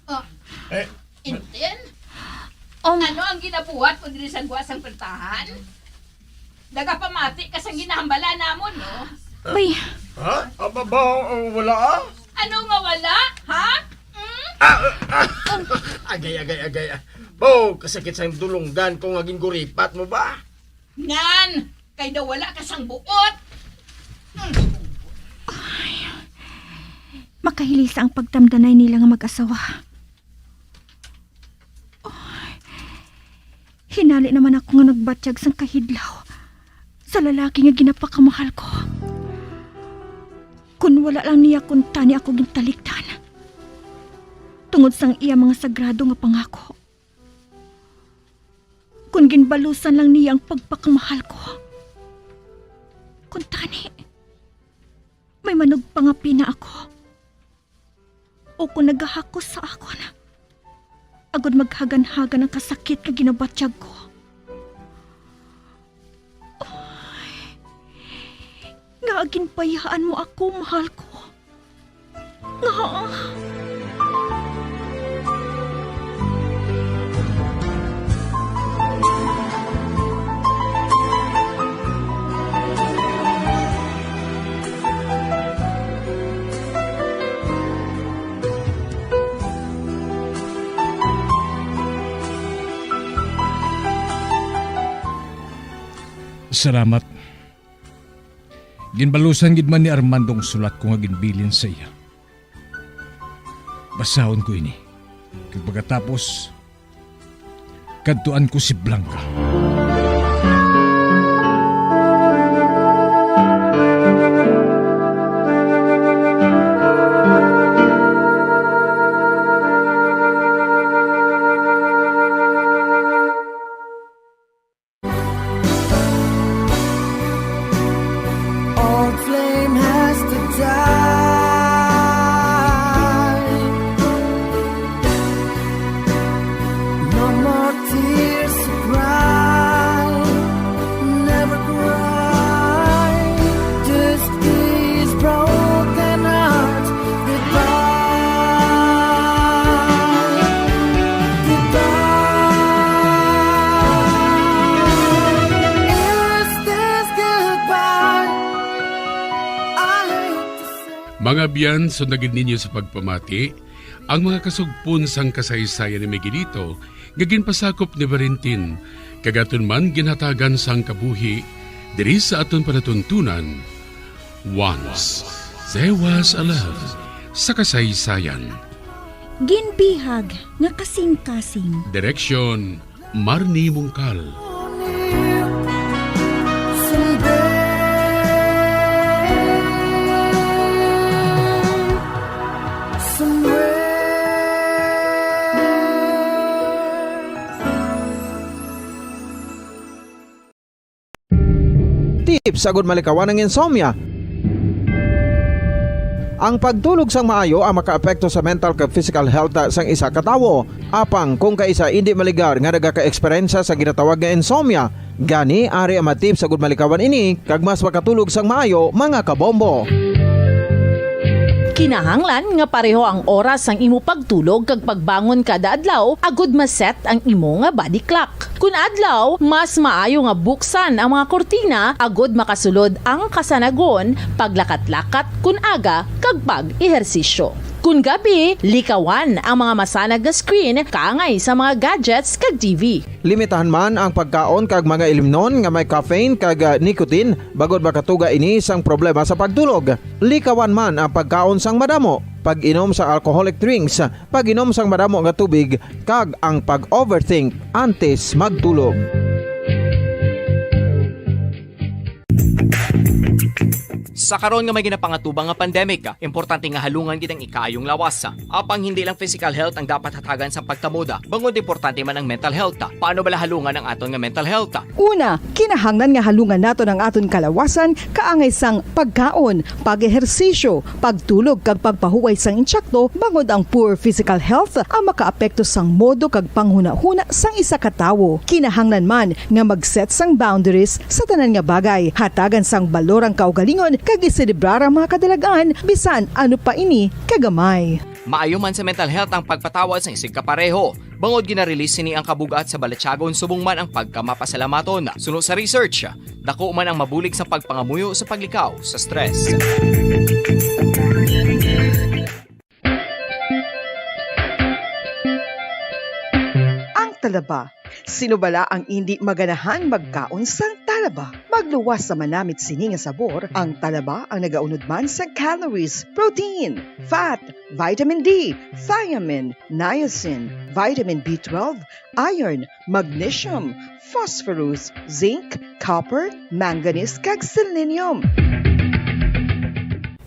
Ah, Eh. Intin? Um, Ano ang ginabuhat mo diri sa gwa sang pertahan? Nagapamati ka sang ginahambala namon, no? Bay. Ha? Aba ba, uh, wala, ah? Ano nga wala? Ha? Hmm? Ah, ah, ah. Agay, agay, agay, ah. Bo, kasakit sang dulunggan ko nga ginguripat mo ba? Ngan, kay daw wala ka sang buot. Hmm. Ay, makahilisa ang pagtamdanay nila nga mag-asawa. Ay, hinali naman ako nga nagbatyag sang kahidlaw sa lalaki nga ginapakamahal ko. Kun wala lang niya kuntani ako gintalikdan tungod sang iya mga sagrado nga pangako. Kun ginbalusan lang niya ang pagpakamahal ko. Kuntani, may manugpangapi na ako. O kung nagahakos sa akon, agod maghaganhagan ang kasakit nga ginabatyag ko. Ay, nga ginbayaan mo ako, mahal ko. Nga. Salamat. Ginbalusan gid man ni Armando ang sulat ko nga ginbilin sa iya. Basahon ko ini. Kag pagkatapos, kadtuan ko si Blanca. All flame has to die. No more tears to cry. Never cry. Just these broken hearts. Goodbye. Goodbye. Is this goodbye? I hate to say. Mga abyan, sundagin ninyo sa pagpamati ang mga kasugpon sang kasaysayan ni Miguelito nga ginpasakop ni Valentin, kag aton man ginhatagan sang kabuhi diri sa aton palatuntunan. Once There Was a Love sa kasaysayan. Ginbihag nga kasing-kasing. Direksyon, Marnie Mungkal. tips agud malikawan ang insomnia. Ang pagtulog sang maayo ang makaapekto sa mental kag physical health sang isa ka tawo. Apang kung kaisa indi maligar nga nagaka-eksperyensya sa ginatawag nga insomnia, gani ari ang mga tips agud malikawan ini kag mas makatulog sang maayo, mga kabombo. Kinahanglan nga pareho ang oras sang imo pagtulog kag pagbangon kada adlaw agud ma-set ang imo nga body clock. Kun adlaw, mas maayo nga buksan ang mga kurtina agud makasulod ang kasanagon, paglakat-lakat kun aga, kag pag-ehersisyo. Kun gabi, likawan ang mga masanag nga screen kaangay sa mga gadgets kag T V. Limitahan man ang pagkaon kag mga ilimnon nga may caffeine kag, ah, nicotine, bangod makatuga ini sang problema sa pagtulog. Likawan man ang pagkaon sang madamo, pag-inom sa alcoholic drinks, pag-inom sang madamo nga tubig, kag ang pag-overthink antes magtulog. Sa karon nga may ginapangatubang nga pandemic, importante nga halungan gid ang ikaayong lawas. Apang hindi lang physical health ang dapat hatagan sa pagkamoda, bangod importante man ang mental health. Paano bala halungan ang aton nga mental health? Una, kinahanglan nga halungan naton ang aton kalawasan kaangay sang pagkaon, pag-ehersisyo, pagtulog kag pagpahuway sang insakto, bangod ang poor physical health ang makaapekto sang modo kag panghunahuna sang isa ka tawo. Kinahanglan man nga mag-set sang boundaries sa tanan nga bagay, hatagan sang balor ang kaugalingon kag iselebrar ang mga kadalag-an, bisan ano pa ini kagamay. Maayo man sa mental health ang pagpatawad sang isigkapareho, bangod gina-release sini ang kabug-at sa balatyagon subong man ang pagkamapasalamaton. Suno sa research, dako man ang mabulig sa pagpangamuyo sa paglikaw sa stress. Ang talaba. Sino bala ang indi maganahang magkaon sang talaba? Magluwas sa manamit sini nga sabor, ang talaba ang nagaunod man sa calories, protein, fat, vitamin D, thiamine, niacin, vitamin B twelve, iron, magnesium, phosphorus, zinc, copper, manganese, kag selenium.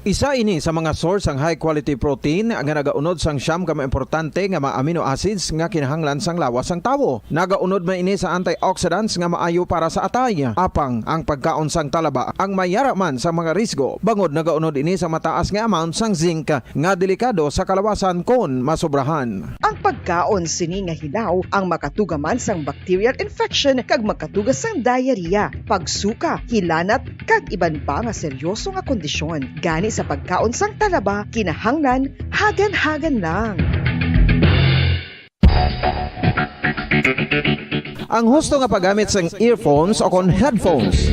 Isa ini sa mga source sang high quality protein nga nagaunod sang siyam ka mga importante nga mga amino acids nga kinahanglan sang lawas sang tawo. Nagaunod man ini sa antioxidants nga maayo para sa atay. Apang ang pagkaon sang talaba ang may yara man sa mga risgo, bangod nagaunod ini sa mataas nga amount sang zinc nga delikado sa kalawasan kon masobrahan. Ang pagkaon sini nga hilaw ang makatuga man sang bacterial infection kag makatuga sang diarrhea, pagsuka, hilanat, kag iban pa nga seryoso nga kondisyon. Gani sa pagkaon sang talaba, kinahanglan hagan-hagan lang. Ang husto nga paggamit sang earphones o kon headphones.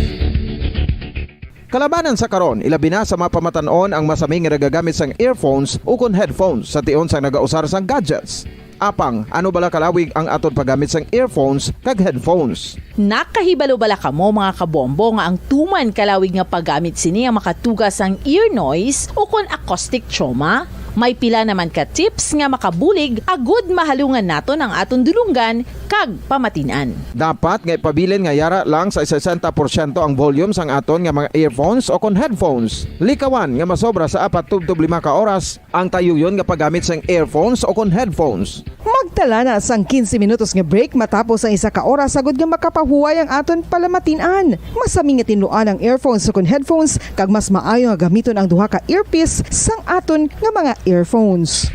Kalabanan sa karon, ilabi na sa mga pamatan-on ang masami nga nagagamit sang earphones ukon headphones sa tion sang nagausar sang gadgets. Apang, ano bala kalawig ang aton paggamit sang earphones kag headphones? Nakahibalo bala kamo, mga kabombo, nga ang tuman kalawig nga paggamit sini ang makatuga sang ear noise ukon acoustic trauma? May pila naman ka tips nga makabulig agud mahalungan naton ang aton dulonggan kag pamatin-an. Dapat nga ipabilin nga yara lang sa sesenta porsyento ang volume sang aton nga mga earphones o kon headphones. Likawan nga masobra sa apat tubtob lima ka oras ang tayuyon nga paggamit sang earphones o kon headphones. Magtala na sang quince minutos nga break matapos ang isa ka oras, agud nga makapahuway ang aton palamatin-an. Masami nga tinluan ang earphones o kon headphones, kag mas maayo nga gamiton ang duha ka earpiece sang aton nga mga earphones.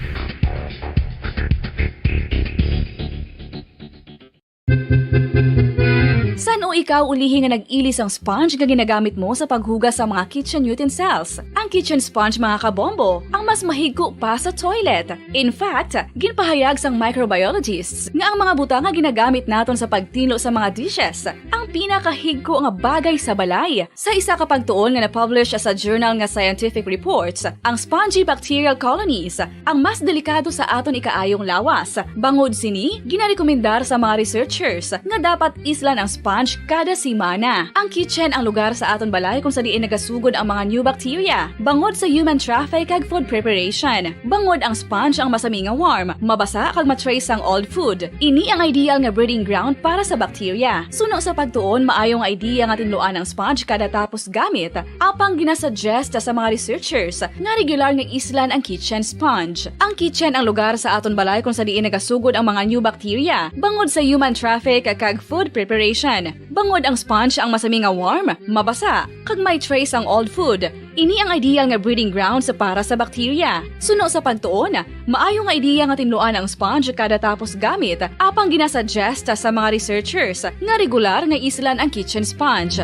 San-o ikaw ulihi nga nag-ili sang sponge nga ginagamit mo sa paghugas sa mga kitchen utensils? Ang kitchen sponge, mga kabombo, ang mas mahigko pa sa toilet. In fact, ginpahayag sang microbiologists nga ang mga butang nga ginagamit naton sa pagtinlo sa mga dishes ang pinakahigko nga bagay sa balay. Sa isa ka pagtuon nga na-publish sa journal nga Scientific Reports, ang spongy bacterial colonies ang mas delikado sa aton ikaayong lawas. Bangod sini, ginarekomendar sa mga researchers nga dapat islan ang sponge kada semana. Ang kitchen ang lugar sa aton balay kung sa diin nagasugod ang mga new bacteria, bangod sa human traffic kag food preparation. Bangod ang sponge ang masami nga warm, mabasa kag ma-trace sang old food. Ini ang ideal nga breeding ground para sa bacteria. Suno sa pagtuon, maayo nga idea nga tinluan ang sponge kada tapos gamit. Apang ginasuggest sa mga researchers nga regular nga islan ang kitchen sponge. Ang kitchen ang lugar sa aton balay kung sa diin nagasugod ang mga new bacteria, bangod sa human traffic kag food preparation. Bangod ang sponge ang masami nga warm, mabasa, kag may trace ang old food. Ini ang ideal nga breeding grounds para sa bakterya. Suno sa pagtuon, maayo nga ideya nga tinluan ang sponge kada tapos gamit, apang ginasuggest sa mga researchers nga regular nga islan ang kitchen sponge.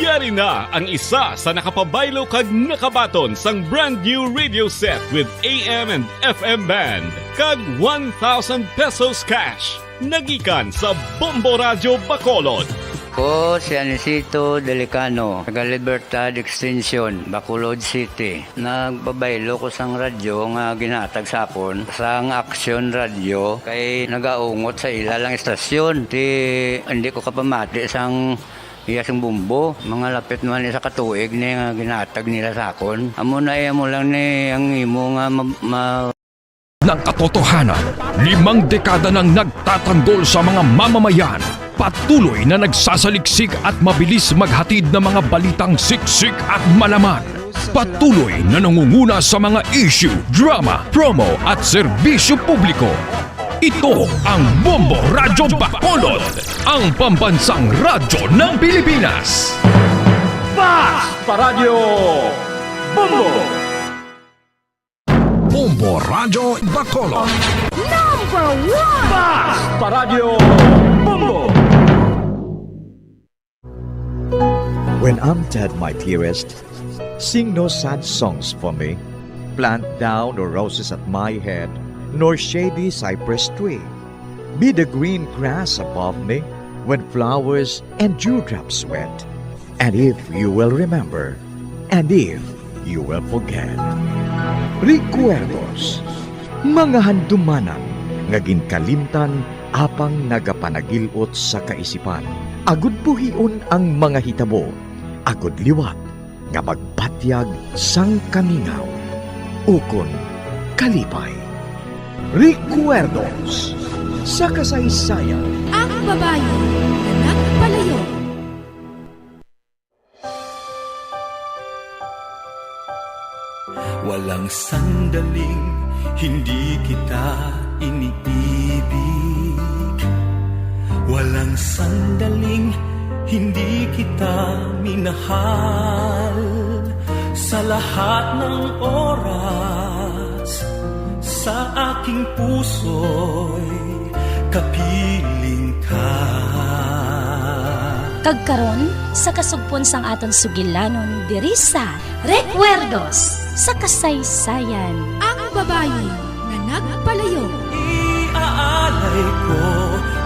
Yari na ang isa sa nakapabaylo kag nakabaton sang brand new radio set with A M and F M band kag one thousand pesos cash. Nagikan sa Bombo Radyo Bacolod. Ko si Anisito Delicano, taga Libertad Extension, Bacolod City. Nagpabaylo ko sang radyo nga ginhatag sa akon sang Aksyon Radyo kay nagaungot sa ila lang istasyon. Ti hindi ko kapamati sang iya sing bumbo. Mga lapit man isa ka tuig ni nga ginhatag nila sa akon. Amo na iya mo lang ni ang imo nga ma- ma- Ng katotohanan, limang dekada nang nagtatanggol sa mga mamamayan. Patuloy na nagsasaliksik at mabilis maghatid ng mga balitang siksik at malaman. Patuloy na nangunguna sa mga issue, drama, promo at serbisyo publiko. Ito ang Bombo Radyo Bacolod, ang pambansang radyo ng Pilipinas. Fast Paradyo Bombo! Bombo Radyo Bacolod. Number one! Fast Paradyo Bombo! When I'm dead, my dearest, sing no sad songs for me. Plant thou no roses at my head, nor shady cypress tree. Be the green grass above me when flowers and dewdrops wet. And if you will remember, and if you will forget. Recuerdos, mga handumanan nga ginkalimtan apang nagapanagil-ot sa kaisipan, agud buhion ang mga hitabo, agud liwat nga magbatyag sang kamingaw ukon kalipay. Recuerdos sa kasaysayan. Ang babayi nga nagpalayo. Walang sandaling hindi kita iniibig. Walang sandaling hindi kita minahal. Sa lahat ng oras, sa aking puso'y kapiling ka. Kag karon, sa kasugpon sang aton sugilanon diri sa Recuerdos sa Kasaysayan. Ang babayi nga nagpalayo. Iaalay ko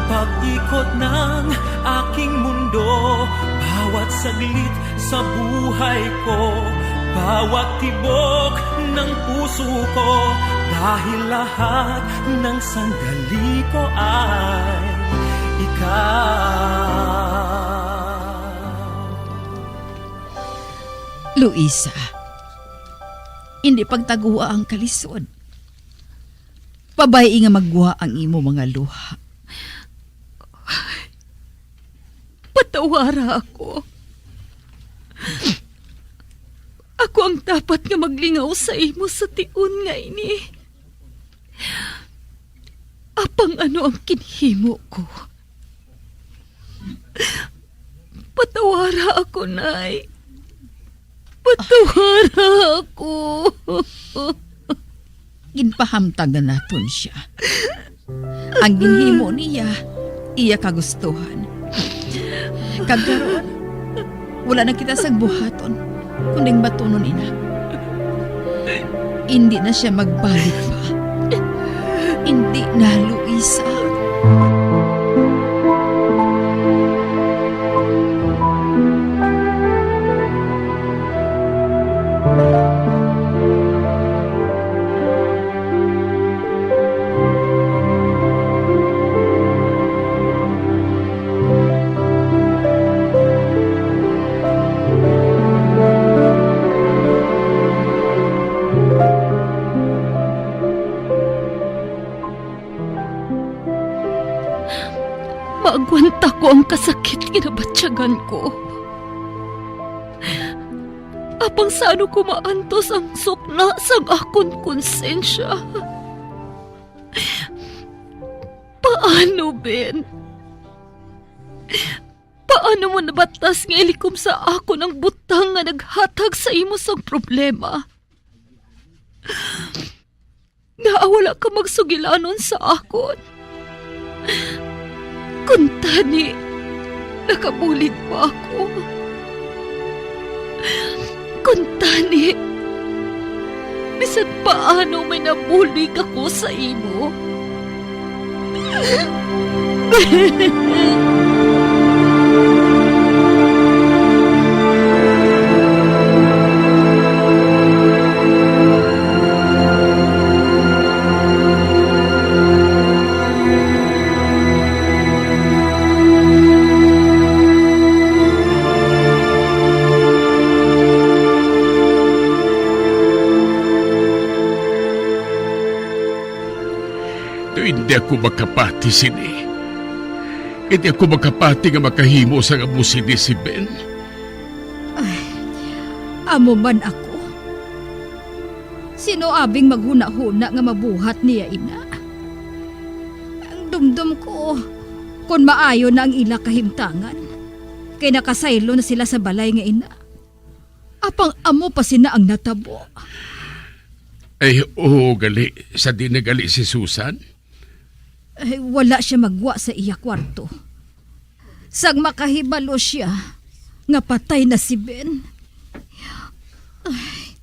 pag-ikot ng aking mundo, bawat saglit sa buhay ko, bawat tibok ng puso ko, dahil lahat ng sandali ko ay ikaw. Luisa, indi pagtagua ang kalisod. Pabay-i nga maggwa ang imo mga luha. Patawara ako. Ako ang dapat nga maglingaw sa imo sa tion nga ini. Apang ano ang ginhimo ko? Patawara ako, Nay. Patawara ako. Ginpahamtang na naton sia. Ang ginhimo niya, iya kagustuhan. Kag karon, wala na kita sang buhaton, kundi batunon ina. Indi na sia magbalik pa. Indi na, Luisa. Maagwanta ko ang kasakit nga nabatyagan ko. Apang sa ano ko maantos ang sukna sang akon konsensya? Paano, Ben? Paano mo nabatas nga ilikom sa akon ang butang nga naghatag sa imo sang problema? Ngaa wala ka magsugilanon sa akon? Kuntani, nakabulig pa ako. Kuntani, bisan paano may nabulig ako sa imo. Daw hindi ako makapati sini. Hindi ako makapati nga makahimo sang amo sini si Ben. Ay, amo man ako. Sino abing maghunahuna nga mabuhat niya ina? Ang dumdom ko, kon maayo na ang ila kahimtangan, kay nakasaylo na sila sa balay nga ina. Apang amo pa sina ang natabo. Ay, oo, gali. Sa di na gali si Susan? Ay, wala siya magwa sa iya kwarto. Sang makahibalo siya nga patay na si Ben, ay,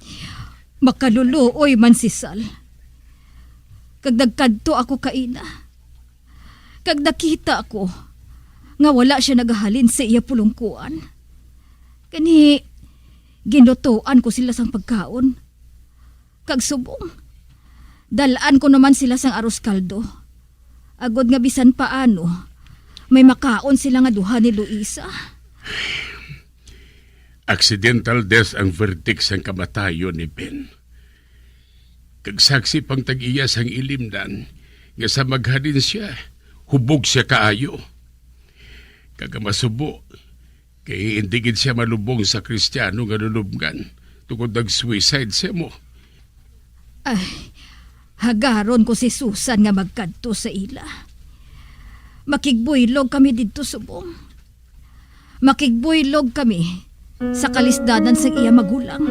makaluluoy man si Sal. Kag nagkadto ako kaina. Kag nakita ko nga wala siya nagahalin sa iya pulungkuan. Gani, ginlutoan ko sila sang pagkaon. Kag subong, dal-an ko naman sila sang arroz caldo, agod nga bisan paano, may makaon sila nga duha ni Luisa. Accidental death ang verdict sang kamatayon ni Ben. Kag saksi pang tag-iya sang ilimnan nga sa maghalin sia, hubog sia kaayo. Kag ang masubo, kay hindi gid sia malubong sa Kristiyano nga lulubngan tungod nag-suicide sia mo. Ay, hagaron ko si Susan nga magkadto sa ila. Makigbuylog kami didto subong. Makigbuylog kami sa kalisdanan sang iya magulang.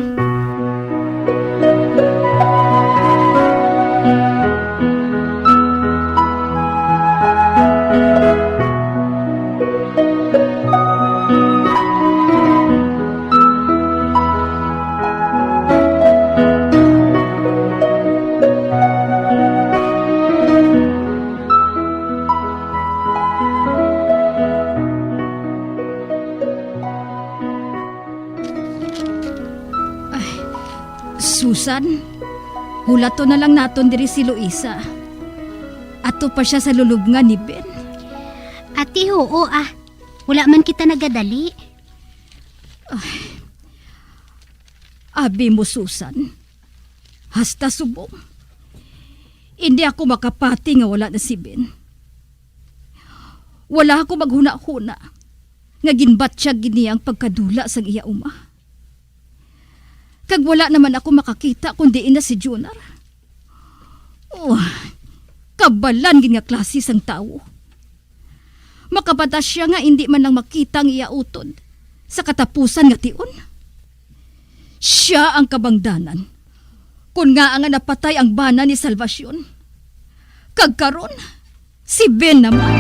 Ay, Susan, hulaton na lang naton diri si Luisa. Ato pa sia sa lulubngan ni Ben. Ati, huo, ah. Wala man kita nagadali. Ay, abi mo, Susan. Hasta subong, indi ako makapati nga wala na si Ben. Wala ako maghunahuna nga ginbatyag gid niya ang pagkadula sang iya uma. Kag wala naman ako makakita kon diin na si Junar. Oh, kabalan gid nga klase sang tawo. Makabatas sia nga indi man lang makita ang iya utod sa katapusan nga tion. Sia ang kabangdanan kon ngaa nga napatay ang bana ni Salvacion. Kag karon, si Ben naman.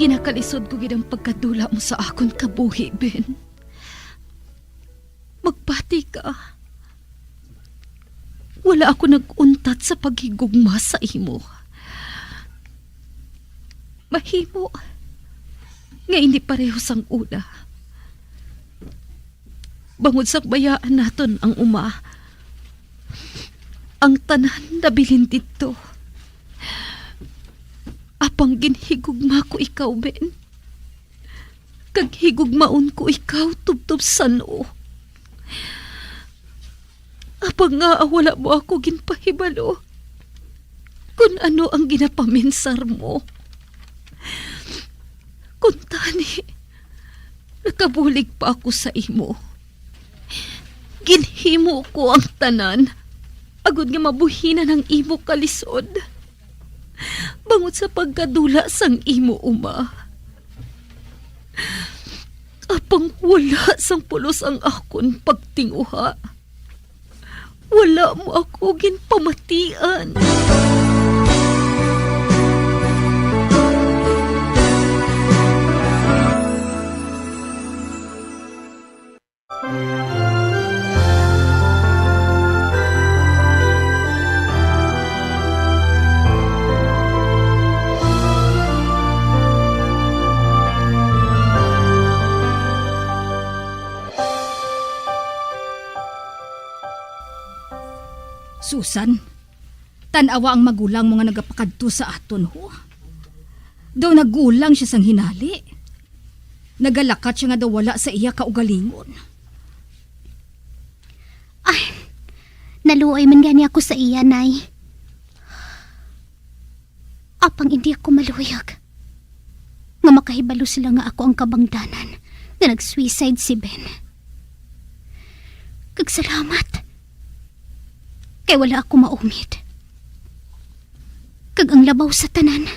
Ginakalisod ko gid ang pagkadula mo sa akon kabuhi, Ben. Magpati ka. Wala ako nag-untat sa paghigugma sa imo. Mahimo nga hindi pareho sang una. Bangod sang bayaan naton ang uma, ang tanan nabilin didto. Apang ginhigugma ko ikaw, Ben. kag higugmaon ko ikaw tubtob san-o. Apang ngaa wala mo ako ginpahibalo kon ano ang ginapaminsar mo? Kuntani, nakabulig pa ako sa imo. Ginhimo ko ang tanan agod nga mabuhinan ang imo kalisod bangod sa pagkadula sang imo uma. Apang wala sang pulos ang akon pagtinguha. Wala mo ako ginpamatian. Susan, tan-awa ang magulang mo nga nagapakadto sa aton, ho. Daw nagulang siya sang hinali. Nagalakat siya nga daw wala sa iya kaugalingon. Ay, naluoy man gani ako sa iya, Nay. Apang indi ako maluyag nga makahibalo sila nga ako ang kabangdanan nga nag-suicide si Ben. Kag salamat kay wala ako maumid. Kag ang labaw sa tanan,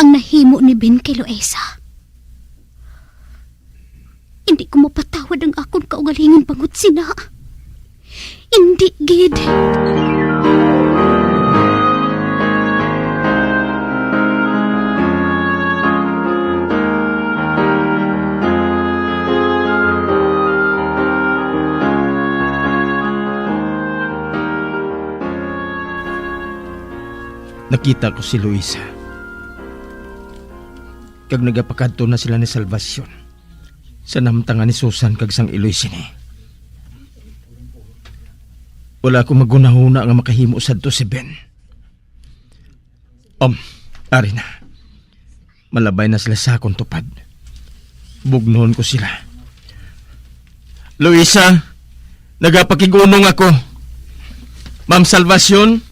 ang nahimo ni Ben kay Loisa. Indi ko mapatawad ang akon kaugalingon bangod sina. Indi gid. Nakita ko si Luisa, kag nagapakadto na sila ni Salvacion sa namtangan ni Susan kag sang iloy sini. Wala ako maghunahuna nga makahimo sadto si Ben. Um, ari na. Malabay na sila sa akon tupad. Bugnon ko sila. Luisa, nagapakig-unong ako. Ma'am Salvacion?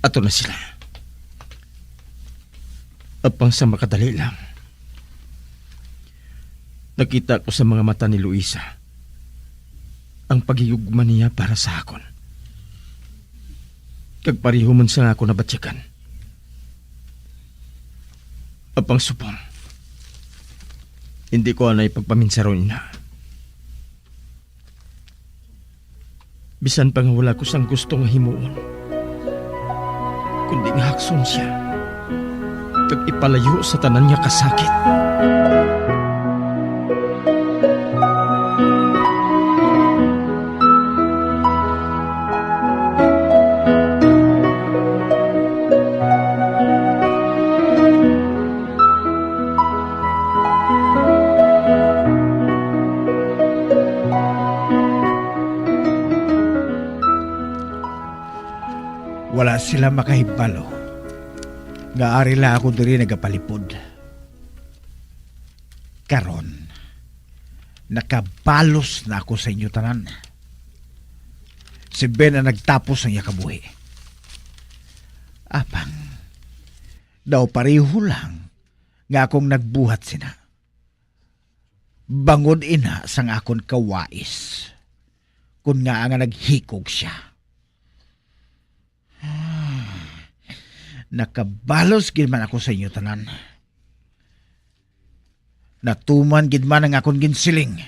Ato na sila. Apang sa makadali lang, nakita ko sa mga mata ni Luisa ang paghigugma niya para sa akon. Kag pareho man sa akon nabatyagan. Apang subong, hindi ko anay pagpaminsaron ina. Bisan pa nga wala ko sang gusto nga himuon, kundi nga hakson sia kag ipalayo sa tanan nga kasakit. Wala sila makahibalo nga ari lang ako diri nagapalipod. Karon, nakabalos na ako sa inyo tanan. Si Ben ang nagtapos sang iya kabuhi. Apang, daw pareho lang nga akong nagbuhat sina. Bangod ina sang akon kawais, kon ngaa nga naghikog sia. Nakabalos gid man ako sa inyo tanan. Natuman gid man ang akon ginsiling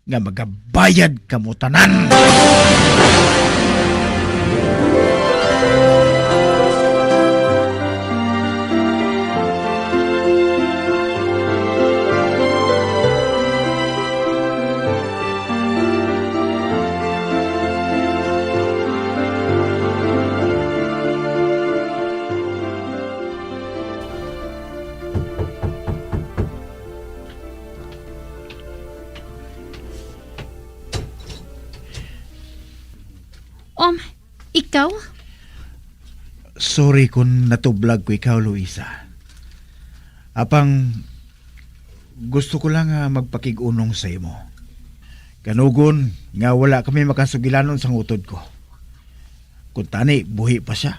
nga magabayad kamo tanan. Um, ikaw? Sorry kung natublag ko ikaw, Luisa. Apang gusto ko lang nga magpakig-unong sa imo. Kanugon nga wala kami makasugilanon sang utod ko. Kuntani, buhi pa sia.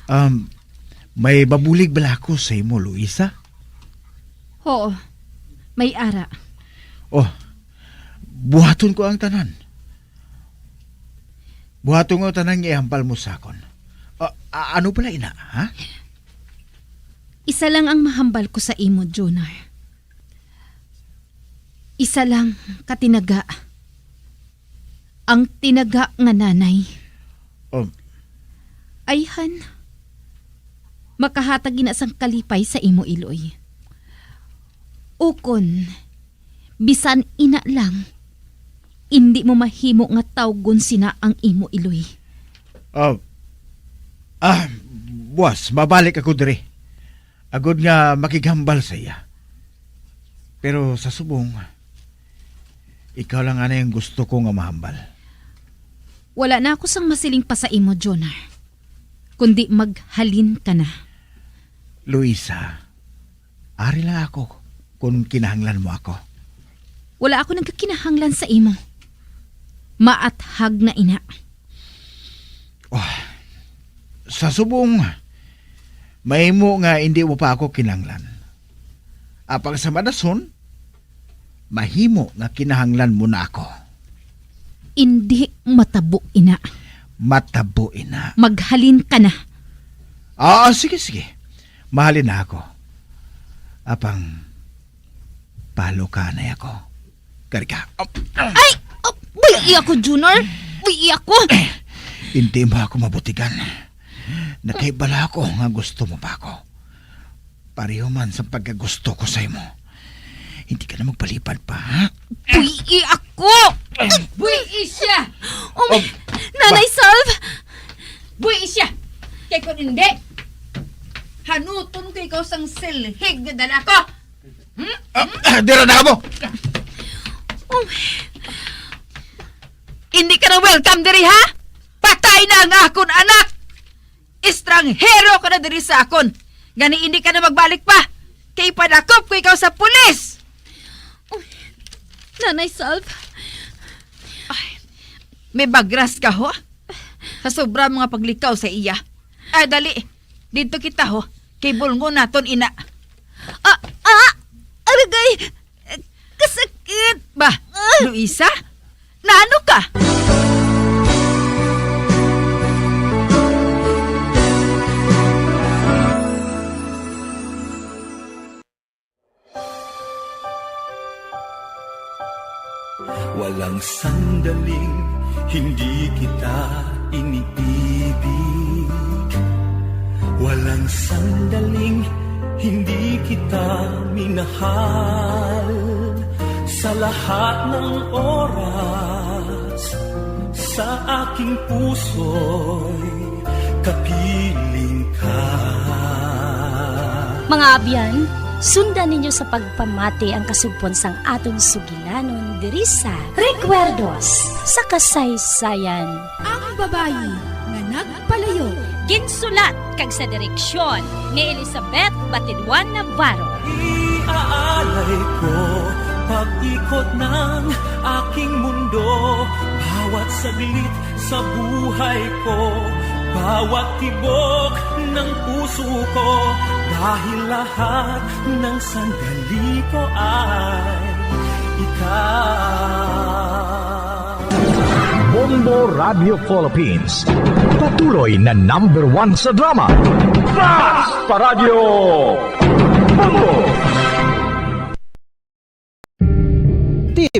Um, may mabulig bala ako sa imo, Luisa? Oo, may ara. Oh, buhaton ko ang tanan. Buhaton ko ang tanan nga ihambal mo sa akon. Ah, a-, ano pala ina, ha? Isa lang ang mahambal ko sa imo, Junar. Isa lang ka tinaga. Ang tinaga nga nanay. Um. Ayhan, makahatag ina sang kalipay sa imo iloy. Ukon, bisan ina lang, indi mo mahimo nga tawgon sina ang imo iloy. Ah, ah, buwas, mabalik ako diri. Agod nga makighambal sa iya. Pero sa subong, ikaw lang anay ang gusto ko nga mahambal. Wala na ako sang masiling pa sa imo, Jonar. Kundi maghalin ka na. Luisa, ari lang ako kung kinahanglan mo ako. Wala ako nagkakinahanglan sa imo. Maathag na ina. Oh, sa subong, mahimo nga indi mo pa ako kinahanglan. Apang sa madason, mahimo nga kinahanglan mo na ako. Indi matabo ina. Matabo ina. Maghalin ka na. Ah, sige, sige. Mahalin na ako. Apang, palo ka na ako. Kari ka. Ay! Oh, buhi ako, Junior! Buhi ako! Hindi mo ako mabutigan. Nakahibalo ako nga gusto mo pa ako. Pareho man sa pagkagusto ko sa imo. Hindi ka na magpalipad pa, ha? Buhi ako! Buhi siya! Oh, my... Oh, Nanay ba- Salv! Buhi siya! Kay kung hindi, hanuton ko ikaw sang silhig nga dala ko! Hmm? Ah, ah, dira na mo! Oh, hindi ka na welcome diri, ha? Patay na ang akon anak! Estranghero ka na diri sa akon. Gani hindi ka na magbalik pa. Kay padakop ko ikaw sa pulis. Oh, Nanay Salv. Ay, may bagras ka, ho? Sa sobra mga paglikaw sa iya. Ah, dali. Dito kita, ho. Kay bulngon naton ina. Ah, ah! Aragay! Kasakit! Ba, ah! Luisa? Naano ka? Walang sandaling hindi kita iniibig. Walang sandaling hindi kita minahal. Sa lahat ng oras, sa aking puso'y kapiling ka. Mga abyan, sundan ninyo sa pagpamati ang kasugpon sang aton sugilanon diri sa Recuerdos sa Kasaysayan. Ang babayi nga nagpalayo. Ginsulat kag sa direksyon ni Elizabeth Batidwan Navarro. Iaalay ko pag-ikot ng aking mundo, bawat saglit sa buhay ko, bawat tibok ng puso ko, dahil lahat ng sandali ko ay ikaw. Bombo Radio Philippines, patuloy na number one sa drama. Basta Radyo Bombo!